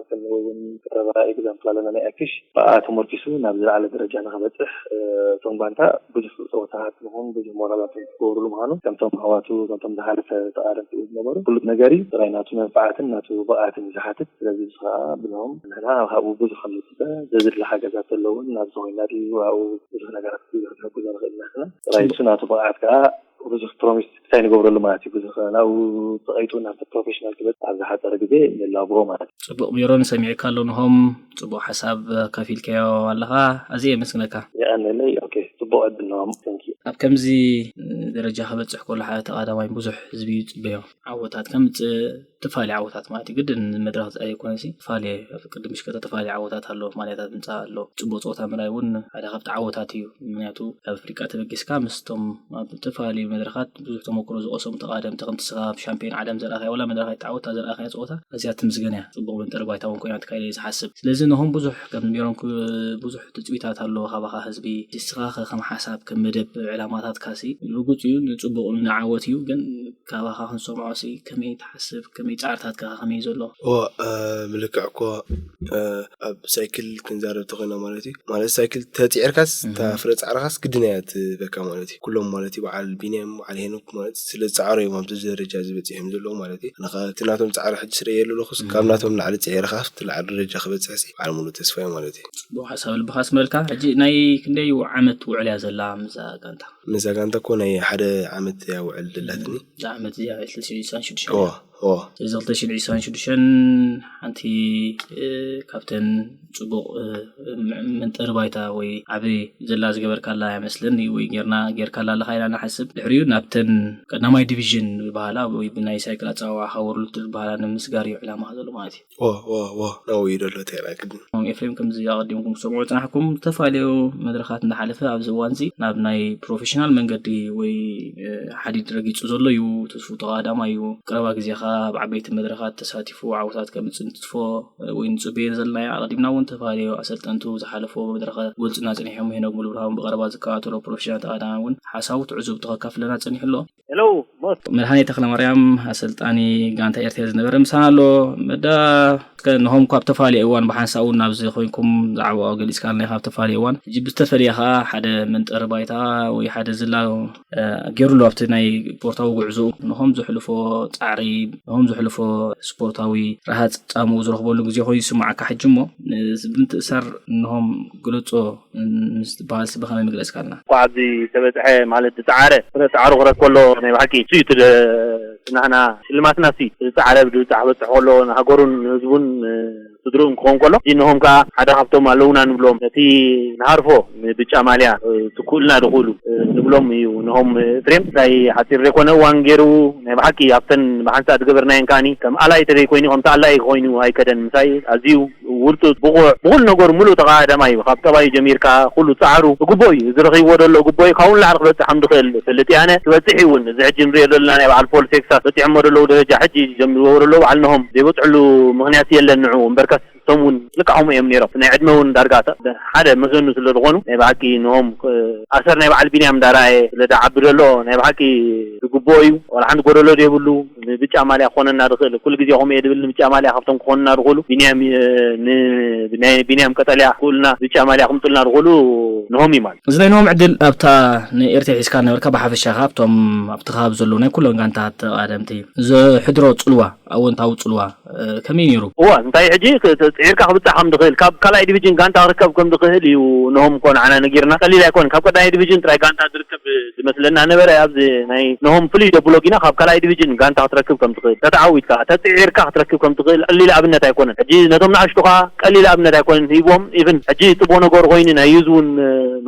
ከምኡ እውን ቀረባ ኤግዛምፕል ኣለና ናይ ኣክሽ ብኣ ተመርኪሱ ናብ ዝለዓለ ደረጃ ንክበፅሕ እቶም ጋንታ ብዙሕ ፀወታታት ንኹን ብዙሕ ሞራላት ክገብሩሉ ምዃኑ ከምቶም ኣሕዋቱ ከምቶም ዝሓለፈ ተቃደምቲ ዝነበሩ ፍሉጥ ነገር እዩ። ጥራይ ናቱ መንፋዓትን ናቱ ብቕዓትን እዩ ዝሓትት። ስለዚ እዚ ከዓ ብንኦም ንሕና ካብኡ ብዙሕ ከም ንፅበ ዘዝድሊ ሓገዛት ዘለውን ናብ ዝኾይና ድዩ ኣብኡ ብዙሕ ነገራት ክሕግዞ ንኽእል ኢና። ጥራይ እሱ ናቱ ብቕዓት ከዓ ብዙሕ ፕሮሚስ ክሳይ ንገብረሉ ማለት እዩ። ብዙሕ ናብኡ ተቐይጡ ናብ ፕሮፌሽናል ክበጽሕ ኣብ ዝሓጸረ ግዜ ንላቦ ማለት እዩ። ጽቡቕ ሜሮን፣ ሰሚዕካ ኣሎ ንሆም ጽቡቕ ሓሳብ ኣካፊልካዮ ኣለኻ፣ ኣዝየ የመስግነካ። የቐንየለይ። ኦኬ፣ ጽቡቕ ዕድል ንሆም። Thank you። ኣብ ከምዚ ደረጃ ክበጽሕ ከሎ ሓደ ተቓዳማይ ብዙሕ ህዝቢ ይጽበዮ፣ ዓወታት ከምጽእ፣ ተፋሊ ዓወታት ማለት እዩ። ግድን መድረኽ ኣይኮነሲ ተፋሊ ቅድም ሽከተ ተፋሊ ዓወታት ኣሎ፣ ማልያታት ምጻእ ኣሎ። ጽቡቕ ጸወታ ምርኣይ እውን ሓደ ካብቲ ዓወታት እዩ። ምክንያቱ ካብ ኣፍሪቃ ተበጊስካ ምስቶም ኣብ ዝተፈላለዩ መድረኻት ብዙሕ ተመክሮ ዝቐሰሙ ተቓደምቲ ከምቲ ስኻ ኣብ ሻምፒዮን ዓለም ዘርኣኻዮ ዋላ መድረኽ ኣይተዓወታ ዘርኣኻዮ ጸወታ ኣዝያ ትምስገን እያ። ጽቡቕ መንጠሪ ባይታ እውን ኮይና ትካይደ እየ ዝሓስብ። ስለዚ ንሆም ብዙሕ ከም ሜሮን ብዙሕ ትጽቢታት ኣሎ ካባኻ ህዝቢ። ንስኻ ከ ከም ሓሳብ ከም መደብ ዕላማታትካሲ ርጉጽ እዩ፣ ንጽቡቕ ንዓወት እዩ። ግን ካባኻ ክንሰምዖ ሲ ከመይ ትሓስብ? ከመይ ጻዕርታትካ ከመይ ዘሎ? እዎ፣ እ፣ ብልክዕ እኮ፣ እ፣ ኣብ ሳይክል ክንዛረብ ተኾይና ማለት እዩ። ማለት ሳይክል ተጽዒርካስ እታ ፍረ ጻዕርኻስ ግድን እያ ትበካ ማለት እዩ። ኩሎም ማለት እዩ በዓል ቢንያም፣ በዓል ሄኖክ ማለት ስለ ዝጸዓሩ እዮም ኣብዚ ደረጃ እዚ በጺሖም ዘለዉ ማለት እዩ። ኣነ ኸኣ እቲ ናቶም ጻዕሪ ሕጂ ስለ የለለኹስ ካብ ናቶም ላዕሊ ጽዒርካ ኣብቲ ላዕሊ ደረጃ ክበጽሕ ሲ በዓል ሙሉ ተስፋ እዩ ማለት እዩ። ጽቡቕ ሓሳብ ልብኻ ስመልካ። ሕጂ ናይ ክንደይ ዓመት ውዕል እያ ዘላ ምስዛ ጋንታ? ምስዛ ጋንታ እኮ ናይ ሓደ ዓመት እያ ውዕል ደላትኒ። እዛ ዓመት እዚኣ ክልተ ሽሕን ዕስራን ሽዱሽተን እዋ፣ እያ። እዋ። ስለዚ ክልተ ሽሕን ዕስራን ሽዱሽተን ሓንቲ፣ እ፣ ካብተን ጽቡቕ፣ እ፣ ም-፣ መንጠሪ ባይታ ወይ ዓቢ ዘላ ዝገበርካላ እያ መስለኒ ወይ ጌርና፣ ጌርካላ ኣለኻ ኢላ ንሓስብ። ድሕሪኡ ናብተን ቀዳማይ ዲቪዥን ዝበሃላ ወይ ብናይ ሳይክል ኣጸዋውዓ ወርልድ ዝበሃላ ንምስጋር እዩ ዕላማኻ ዘሎ ማለት እዩ። ዎ፣ ዎ፣ ዎ፣ ናብኡ እዩ ዘሎ ተራ ግድን። እም፣ ኤፍሬም፣ ከምዚ ኣቐዲምኩም ክትሰምዑ ዝጸናሕኩም፣ ዝተፈላለዩ መድረኻት እንዳሓለፈ ኣብዚ እዋን እዚ ናብ ናይ ፕሮፌሽናል መንገዲ ወይ፣ እ፣ ሓዲድ ረጊጹ ዘሎ እዩ። ተስፉ ተቐዳማይ እዩ። ቀረባ ግዜ ኸኣ ኣብ ዓበይቲ መድረኻት ተሳቲፉ ዓወታት ከምጽእ ንትስፎ፣ እ፣ ወይ ንጽበዮ ዘለናዮ። ኣቐዲምና እውን ዝተፈላለዩ ኣሰልጠንቱ ዝሓለፎ መድረኻት ጎልጽና ጸኒሖም። ሄኖክ ሙሉብርሃን ብቐረባ ዝከታተሎ ፕሮፌሽናል ተቐዳማይ እውን ሓሳቡ ትዕዝብቱ ከካፍለና ጸኒሑ ኣሎ። ሄሎ፣ ቦስ። መድሃኔ ተኽለማርያም፣ ኣሰልጣኒ ጋንታ ኤርትራ ዝነበረ ምሳና ኣሎ። መዳ፣ እስከ ንሆም ካብ ተፋልየ እዋን ብሓንሳእ እውን ናብዚ ኮይንኩም ዛዕባኡ ገሊጽካልና ኢኻ፣ ካብ ተፋልየ እዋን። ሕጂ ብዝተፈለየ ኸኣ ሓደ መንጠሪ ባይታ ወይ ሓደ ዝላ፣ እ፣ ገይሩ ኣሎ ኣብቲ ናይ ስፖርታዊ ጉዕዞኡ። ንሆም ዘሕልፎ ጻዕሪ፣ ንሆም ዘሕልፎ ስፖርታዊ ረሃጽ ጻምኡ ዝረኽበሉ ግዜ ኮይኑ ይስምዓካ ሕጂ እሞ፣ ን-፣ ብምትእሳር ንሆም ግለጾ ምስ ትበሃል ሲ ብኸመይ ምግለጽካልና? እኳ ኣብዚ ተበጽሐ ማለት ዝጸዓረ፣ ፍረ ጻዕሩ ክረክ ከሎ ናይ ብሓቂ እሱ እዩ እቲ ደ-፣ ናህና ሽልማትና እሱ እዩ። ዝጸዓረ ብድብጻ ክበጽሕ ከሎ ንሃገሩን ንህዝቡን ንስድርኡን ክኸውን ከሎ፣ እዚ ንሆም ከኣ ሓደ ካብቶም ኣለዉና ንብሎም ነቲ ንሃርፎ ብጫ ማልያ ትኩእልና ድኹሉ ንብሎም እዩ። ንሆም ኤፍሬም ምሳይ ሓጺር ዘይኮነ እዋን ገይሩ ናይ ብሓቂ ኣብተን ብሓንሳእ ዝገበርናየን ከኣኒ ከም ኣላይ ተደይ ኮይኑ ከምቲ ኣላይ ኮይኑ ኣይከደን ምሳይ ኣዝዩ ውርጡት፣ ብቑዕ፣ ብኹሉ ነገሩ ምሉእ ተቐዳዳማይ እዩ። ካብ ጠባዩ ጀሚርካ ኩሉ ጻዕሩ ግቡእ እዩ። እዚ ረኺብዎ ዘሎ ግቡእ እዩ። ካብኡ ንላዕሊ ክበጽሕ ከም ዝኽእል እፈልጥ እየ ኣነ። ክበጽሕ እዩ እውን። እዚ ሕጂ ንሪኦ ዘለና ናይ በዓል ፖል ቴክሳስ በጺሖሞ ዘለዉ ደረጃ ሕጂ ጀሚርዎ ዘለዉ በዓል ንሆም ዘይበጽሕሉ ምኽንያት የለን ንዕኡ። እምበርከስ ቶም እውን ልክዖም እዮም ነይሮም። ናይ ዕድመ እውን ዳርጋ ሓደ መዘኑ ስለ ዝኾኑ ናይ ብሓቂ ንኦም ኣሰር ናይ በዓል ቢንያም እንዳረኣየ ስለ ደዓቢ ዘሎ ናይ ብሓቂ ዝግብኦ እዩ። ዋላ ሓንቲ ጎደሎ ዘይብሉ ብጫ ማልያ ክኾነና ዝኽእል ኩሉ ግዜ ከምኡ እየ ድብል። ብጫ ማልያ ካብቶም ክኾንና ዝኽእሉ ቢንያም እ፣ ን- ናይ ቢንያም ቀጠልያ ክእሉና ብጫ ማልያ ክምጡልና ዝኽእሉ ንሆም እዩ ማለት። እዚ ናይ ንሆም ዕድል ኣብታ ንኤርትራ ሒዝካ ነበርካ፣ ብሓፈሻ ከኣ ኣብቶም ኣብቲ ከባቢ ዘለዉ ናይ ኩሎም ጋንታት ተቓደምቲ ዘሕድሮ ጽልዋ፣ ኣወንታዊ ጽልዋ እ፣ ከመይ ነይሩ? እዋ እንታይ ሕጂ ክ- ጽዒርካ ክብጻሕ ከም ድኽእል ካብ ካልኣይ ዲቪዥን ጋንታ ክርከብ ከም ድኽእል እዩ። ንሆም እኮ ንዓና ነጊርና ቀሊል ኣይኮን። ካብ ቀዳማይ ዲቪዥን ጥራይ ጋንታ ዝርከብ ዝመስለና ነበረ። ኣብዚ ናይ ንሆም ፍሉይ ደብሎ ጊና ካብ ካልኣይ ዲቪዥን ጋንታ ክትረክብ ከም ትኽእል ተተዓዊትካ ተጽዒርካ ክትረክብ ከም ትኽእል ቀሊል ኣብነት ኣይኮነን። ሕጂ ነቶም ንኣሽቱ ከኣ ቀሊል ኣብነት ኣይኮነን ሂብዎም። ኢቭን ሕጂ ጽቡቕ ነገር ኮይኑ ናይ ዩዝ እውን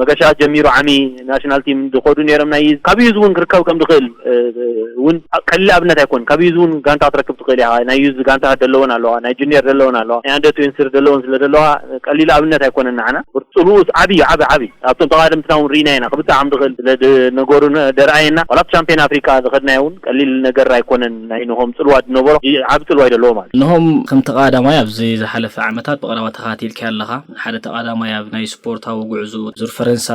መገሻ ጀሚሩ ዓሚ ናሽናል ቲም ዝኸዱ ነይሮም። ናይ ዩዝ ካብ ዩዝ እውን ክርከብ ከም ዝኽእል እውን ቀሊል ኣብነት ኣይኮን። ካብ ዩዝ እውን ጋንታ ክትረክብ ትኽእል ኢኻ። ናይ ዩዝ ጋንታ ዘለወን ኣለዋ፣ ናይ ጁኒየር ዘለወን ኣለዋ፣ ናይ ኣንደር ትዌንቲ ዘለወን ስለ ዘለዋ ቀሊል ኣብነት ኣይኮነን። ንዓና ብርፅሉስ ዓብዩ ዓብ ዓብ ኣብቶም ተቃደምትና እውን ርኢና ኢና። ክብጣዕ ከም ዝኽእል ስለ ነገሩ ደርኣየና ዋላ ቻምፒዮን ኣፍሪካ ዝኸድናዮ እውን ቀሊል ነገር ኣይኮነን። ናይ ንሆም ፅልዋ ዝነበሮ ዓብ ፅልዋ እዩ ዘለዎ ማለት። ንሆም ከም ተቃዳማይ ኣብዚ ዝሓለፈ ዓመታት ብቐረባ ተኻቲልካ ኣለኻ። ሓደ ተቃዳማይ ኣብ ናይ ስፖርታዊ ጉዕዞ ዙር ፈረንሳ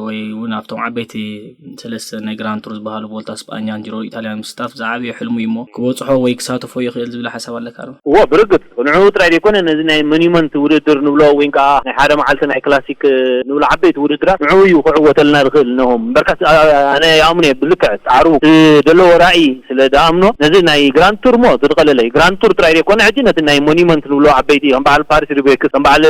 ወይ እውን ኣብቶም ዓበይቲ ሰለስተ ናይ ግራንድ ቱር ዝበሃሉ ቮልታ ስጳኛን ጂሮ ኢጣልያን ምስታፍ ዝዓብየ ሕልሙ እዩ እሞ ክበፅሖ ወይ ክሳተፎ ይኽእል ዝብል ሓሳብ ኣለካ ዶ? እዎ ብርግፅ ንዕኡ ጥራይ ዘይኮነ ነዚ ናይ ሞኒመንት ውድድር ንብሎ ወይ ከዓ ናይ ሓደ መዓልቲ ናይ ክላሲክ ንብሎ ዓበይቲ ውድድራት ንዕኡ እዩ ክዕወተልና ዝኽእል። ነሆም እምበርካስ ኣነ ይኣምኖ እየ ብልክዕ ፃዕሩ ዘለዎ ራእይ ስለ ዝኣምኖ ነዚ ናይ ግራንድ ቱር ሞ ዝድቐለለ እዩ። ግራንድ ቱር ጥራይ ዘይኮነ ሕጂ ነቲ ናይ ሞኒመንት ንብሎ ዓበይቲ ከም በዓል ፓሪስ ሪቤክስ ከም በዓል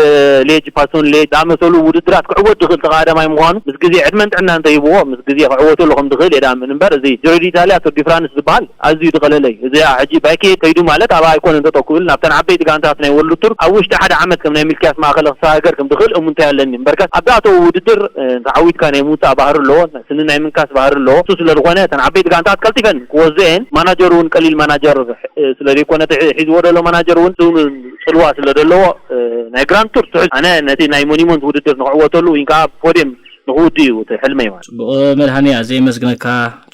ሌጅ ፓሶን ሌጅ ዝኣመሰሉ ውድድራት ክዕወት ዝኽእል ተቃዳማይ ምዃኑ ምስ ግዜ ዕድመን ጥዕና እንተሂብዎ ምስ ግዜ ክዕወተሉ ከም ዝኽእል የዳምን እምበር እዚ ጅሮ ዲታልያ ቱር ዲ ፍራንስ ዝበሃል ኣዝዩ ዝቐለለ እዩ። እዚኣ ሕጂ ባይኬ ከይዱ ማለት ኣብኣ ኣይኮነን ተጠው ክብል ናብተን ዓበይቲ ጋንታት ናይ ወርልድ ቱር ኣብ ውሽጢ ሓደ ዓመት ከም ናይ ሚልክያስ ማእከለ ክሰጋገር ከም ዝኽእል እሙንታ ኣለኒ። እምበርከስ ኣብ ዝኣተው ውድድር ተዓዊትካ ናይ ምውፃእ ባህሪ ኣለዎ። ስኒ ናይ ምንካስ ባህሪ ኣለዎ። እሱ ስለ ዝኾነ እተን ዓበይቲ ጋንታት ቀልጢፈን ክወስዶ እየን። ማናጀሩ እውን ቀሊል ማናጀር ስለ ዘይኮነ ሒዝዎ ዘሎ ማናጀር እውን ጽልዋ ስለ ዘለዎ ናይ ግራንድ ቱር ትሕዝ ኣነ ነቲ ናይ ሞኒመንት ውድድር ንክዕወተሉ ወይ ከዓ ፖድየም ንክውድእ እዩ እቲ ሕልመይ ማለት። ጽቡቕ መድሃንያ፣ ኣዝየ የመስግነካ።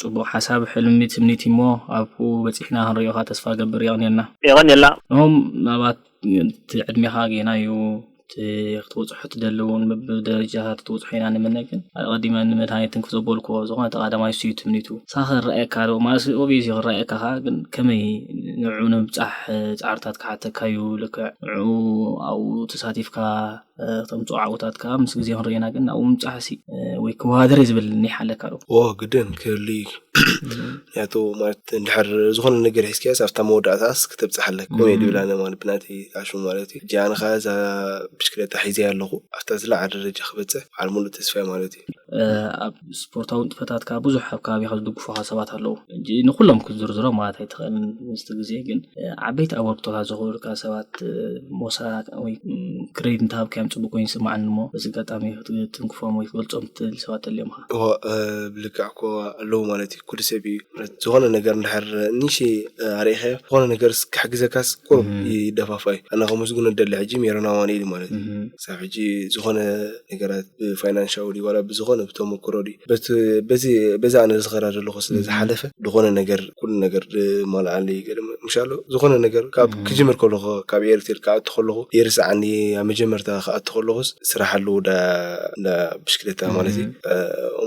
ጽቡቕ ሓሳብ፣ ሕልሚ፣ ትምኒት እሞ ኣብኡ በጺሕና ክንሪኦኻ ተስፋ ገብር። የቐንየልና። የቐንየልና። እሆም ናባት እቲ ዕድሜኻ ጌና እዩ፣ እቲ ክትበጽሖ ትደሊ እውን በብደረጃ ክትበጽሖ ኢና ንምነ። ግን ኣቐዲመ ንመድሃኒትን ክዘበልክዎ ዝኾነ ተቓዳማይ እሱ እዩ ትምኒቱ። ንስኻ ክረኣየካ ዶ? ማለት ኦብቪየስ እዩ ክረኣየካ ከኣ፣ ግን ከመይ ንዕኡ ንምብጻሕ ጻዕርታት ክሓተካ እዩ። ልክዕ ንዕኡ ኣብኡ ተሳቲፍካ እ፣ እቶም ጽዋዓውታት ከኣ ምስ ግዜ ክንርኢና፣ ግን ኣብኡ ምብጻሕሲ እ፣ ወይ ክወዳደር እዩ ዝብል ኒሕ ኣለካ ዶ? ዎ ግድን ክህሉ እዩ። ምክንያቱ ማለት እንድሕር ዝኾነ ነገር ሒዝካያስ ኣብታ መወዳእታስ ክተብጽሕ ኣለካ። ከምኡ እየ ድብል ኣነ ማለት ብናተይ ኣሹ ማለት እዩ። ሕጂ ኣነ ከኣ እዛ ብሽክለታ ሒዘያ ኣለኹ ኣብታ ዝለዓለ ደረጃ ክበጽሕ በዓል ሙሉእ ተስፋ እየ ማለት እዩ። እ፣ ኣብ ስፖርታዊ ንጥፈታት ከኣ ብዙሕ ኣብ ከባቢኻ ዝድግፉኻ ሰባት ኣለዉ። ሕጂ ንኹሎም ክትዝርዝሮም ማለት ኣይትኽእልን ምስቲ ግዜ፣ ግን እ፣ ዓበይቲ ኣበርክቶታት ዘኽብሩልካ ሰባት እ፣ ሞሳ ወይ ም፣ ክሬዲት እንተሃብካዮም ጽቡቅ ኮይኑ ይስምዓኒ እሞ በዚ ኣጋጣሚ ክትትንክፎም ወይ ክትገልጾም ትደሊ ሰባት ተልዮም ኢኻ? እዎ እ፣ ብልክዕ እኮ ኣለዉ ማለት እዩ። ኩሉ ሰብ እዩ ማለት ዝኾነ ነገር እንድሕር ንእሽተይ እ፣ ኣርኢኻዮ ዝኾነ ነገር ክሕግዘካስ ቁሩብ እም። ይደፋፋ እዩ። ኣነ ከመስግኖ ደሊ ሕጂ ሜሮን ኣማኑኤል እዩ ማለት እዩ። እም። ክሳብ ሕጂ ዝኾነ ነገራት ብፋይናንሻዊ ድዩ ዋላ ብዝኾነ ብተመክሮ ድዩ በቲ በዚ በዚ ኣነ ዝኸዳ ዘለኹ ስለ እም። ዝሓለፈ ዝኾነ ነገር ኩሉ ነገር ዝማልኣለይ ገለ ምሻሎ ዝኾነ ነገር ካብ እም። ክጅምር ከለኹ ካብ ኤርትር ክኣቱ ከለኹ የርስዓኒ ኣብ መጀመርታ ክኣቱ ከለኹስ ስራሕ ኣለዉ ዳ እንዳ ብሽክለታ ማለት እዩ። እም። እ፣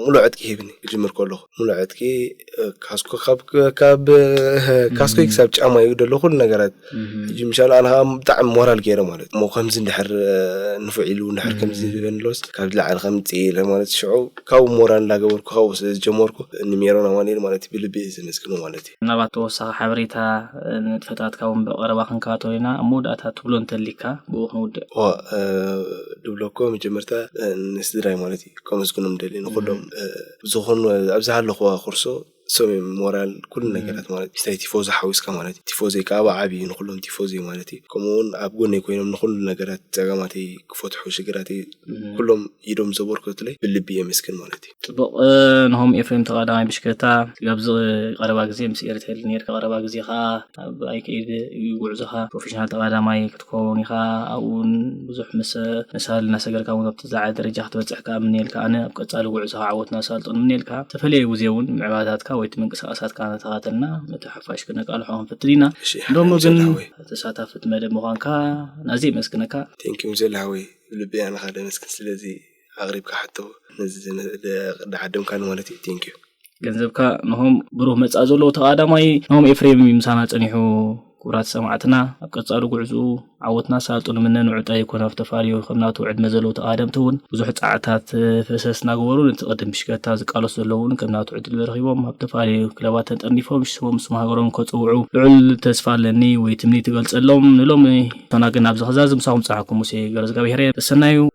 ሙሉእ ዕጥቂ ሂብኒ ክጅምር ከለኹ ሙሉእ ዕጥቂ እ፣ ካስኮ ካብ ካብ እ፣ ካስኮይ እም። ክሳብ ጫማ እዩ ደሎ ኩሉ ነገራት እም። ሕጂ ምሻሎ ኣነ ከዓ ብጣዕሚ ሞራል ገይረ ማለት እሞ ከምዚ እንድሕር እ፣ ንፉዕ ኢሉ እንድሕር ከምዚ እም። ዝበንሎስ ካብ ዝለዓለ ከምፅእ ኢለ ማለት ሽዑ ካብኡ ሞራል እንዳገበርኩ ካብኡ ስለ ዝጀመርኩ ንሜሮን ኣማኑኤል ማለት እዩ ብልቢ እየ ዘመስግኖ ማለት እዩ። ምናልባት ተወሳኺ ሓበሬታ እ፣ ንጥፈታትካ እውን ብቐረባ ክንከታተሎ ኢና። ኣብ መወዳእታ ትብሎ እንተሊካ ብኡ ክንውድእ። ዋ እ፣ ድብሎ እኮ መጀመርታ እ፣ ንስድራይ ማለት እዩ ከመስግኖም ደሊ ንኩሎም እም። እ፣ ብዝኾኑ ኣብ ዝሃለኹዋ ኩርሶ እሶም እዮም ሞራል ኩሉ እም። ነገራት ማለት ምስታይ ቲፎዞ ሓዊስካ ማለት እዩ። ቲፎዞ ከዓ ብዓብዩ ንኩሎም ቲፎዞ ማለት እዩ። ከምኡ እውን ኣብ ጎነይ ኮይኖም ንኩሉ ነገራት ፀገማተይ ክፈትሑ ሽግራተይ እም። ኩሎም ኢዶም ዘበርከቱለይ ብልቢ የመስግን ማለት እዩ። ጽቡቕ እ፣ ንሆም ኤፍሬም ተቐዳማይ ብሽክለታ ኣብዚ ቀረባ ግዜ ምስ ኤርቴል ነርካ ቀረባ ግዜ ከኣ ኣብ ኣይከይድ እዩ ጉዕዞኻ ፕሮፌሽናል ተቐዳማይ ክትከውን ኢኻ። ኣብኡ እውን ብዙሕ ምስ መሳል እናሰገርካ እውን ኣብቲ ዝለዓለ ደረጃ ክትበጽሕ ከኣ እምነየልካ። ኣነ ኣብ ቀጻሊ ጉዕዞኻ ዓወት እናሳልጦ እምነየልካ። ዝተፈለየ ግዜ እውን ምዕባለታትካ ወይ እቲ ምንቅስቃሳትካ እናተኸታተልና ነቲ ሓፋሽ ክነቃልሖ ክንፍትን ኢና። እሺ፣ ሎሚ ሓዳም ግን ዘላ ወይ። ተሳታፊ እቲ መደብ ምዃንካ ናዚ የመስግነካ። ቴንኪዩ ዘላ ወይ። ብልቢ ኣነ ከኣ ደመስግን ስለዚ ኣቕሪብካ ሕቶ ነዚ ዝነ- ደ- ደዓደምካኒ ማለት እዩ። ቴንኪዩ። ገንዘብካ ነሆም ብሩህ መጻኢ ዘለዎ ተቐዳማይ ነሆም ኤፍሬም እዩ ምሳና ጸኒሑ። ክቡራት ሰማዕትና ኣብ ቀጻሊ ጉዕዝኡ ዓወትና ሳልጡ ንምነ። ንዑጣ ይኮነ ኣብ ተፋልዮ ከም ናቱ ዕድመ ዘለዉ ተቓደምቲ እውን ብዙሕ ጻዕታት ፈሰስ እናገበሩ ነቲ ቅድም ብሽከታ ዝቃለሱ ዘለዉ እውን ከም ናቱ ዕድል ረኺቦም ኣብ ተፋልዮ ክለባት ተጠርኒፎም ሽሞም ስም ሃገሮም ከጽውዑ ልዑል ተስፋ ኣለኒ ወይ ትምኒት ይገልጸሎም። ንሎሚ ቶና ግን ኣብዚ ኸዛዚ ምሳኹም ጸሓኩም ሙሴ ገረዝጋብሄር እየ። ተሰናዩ።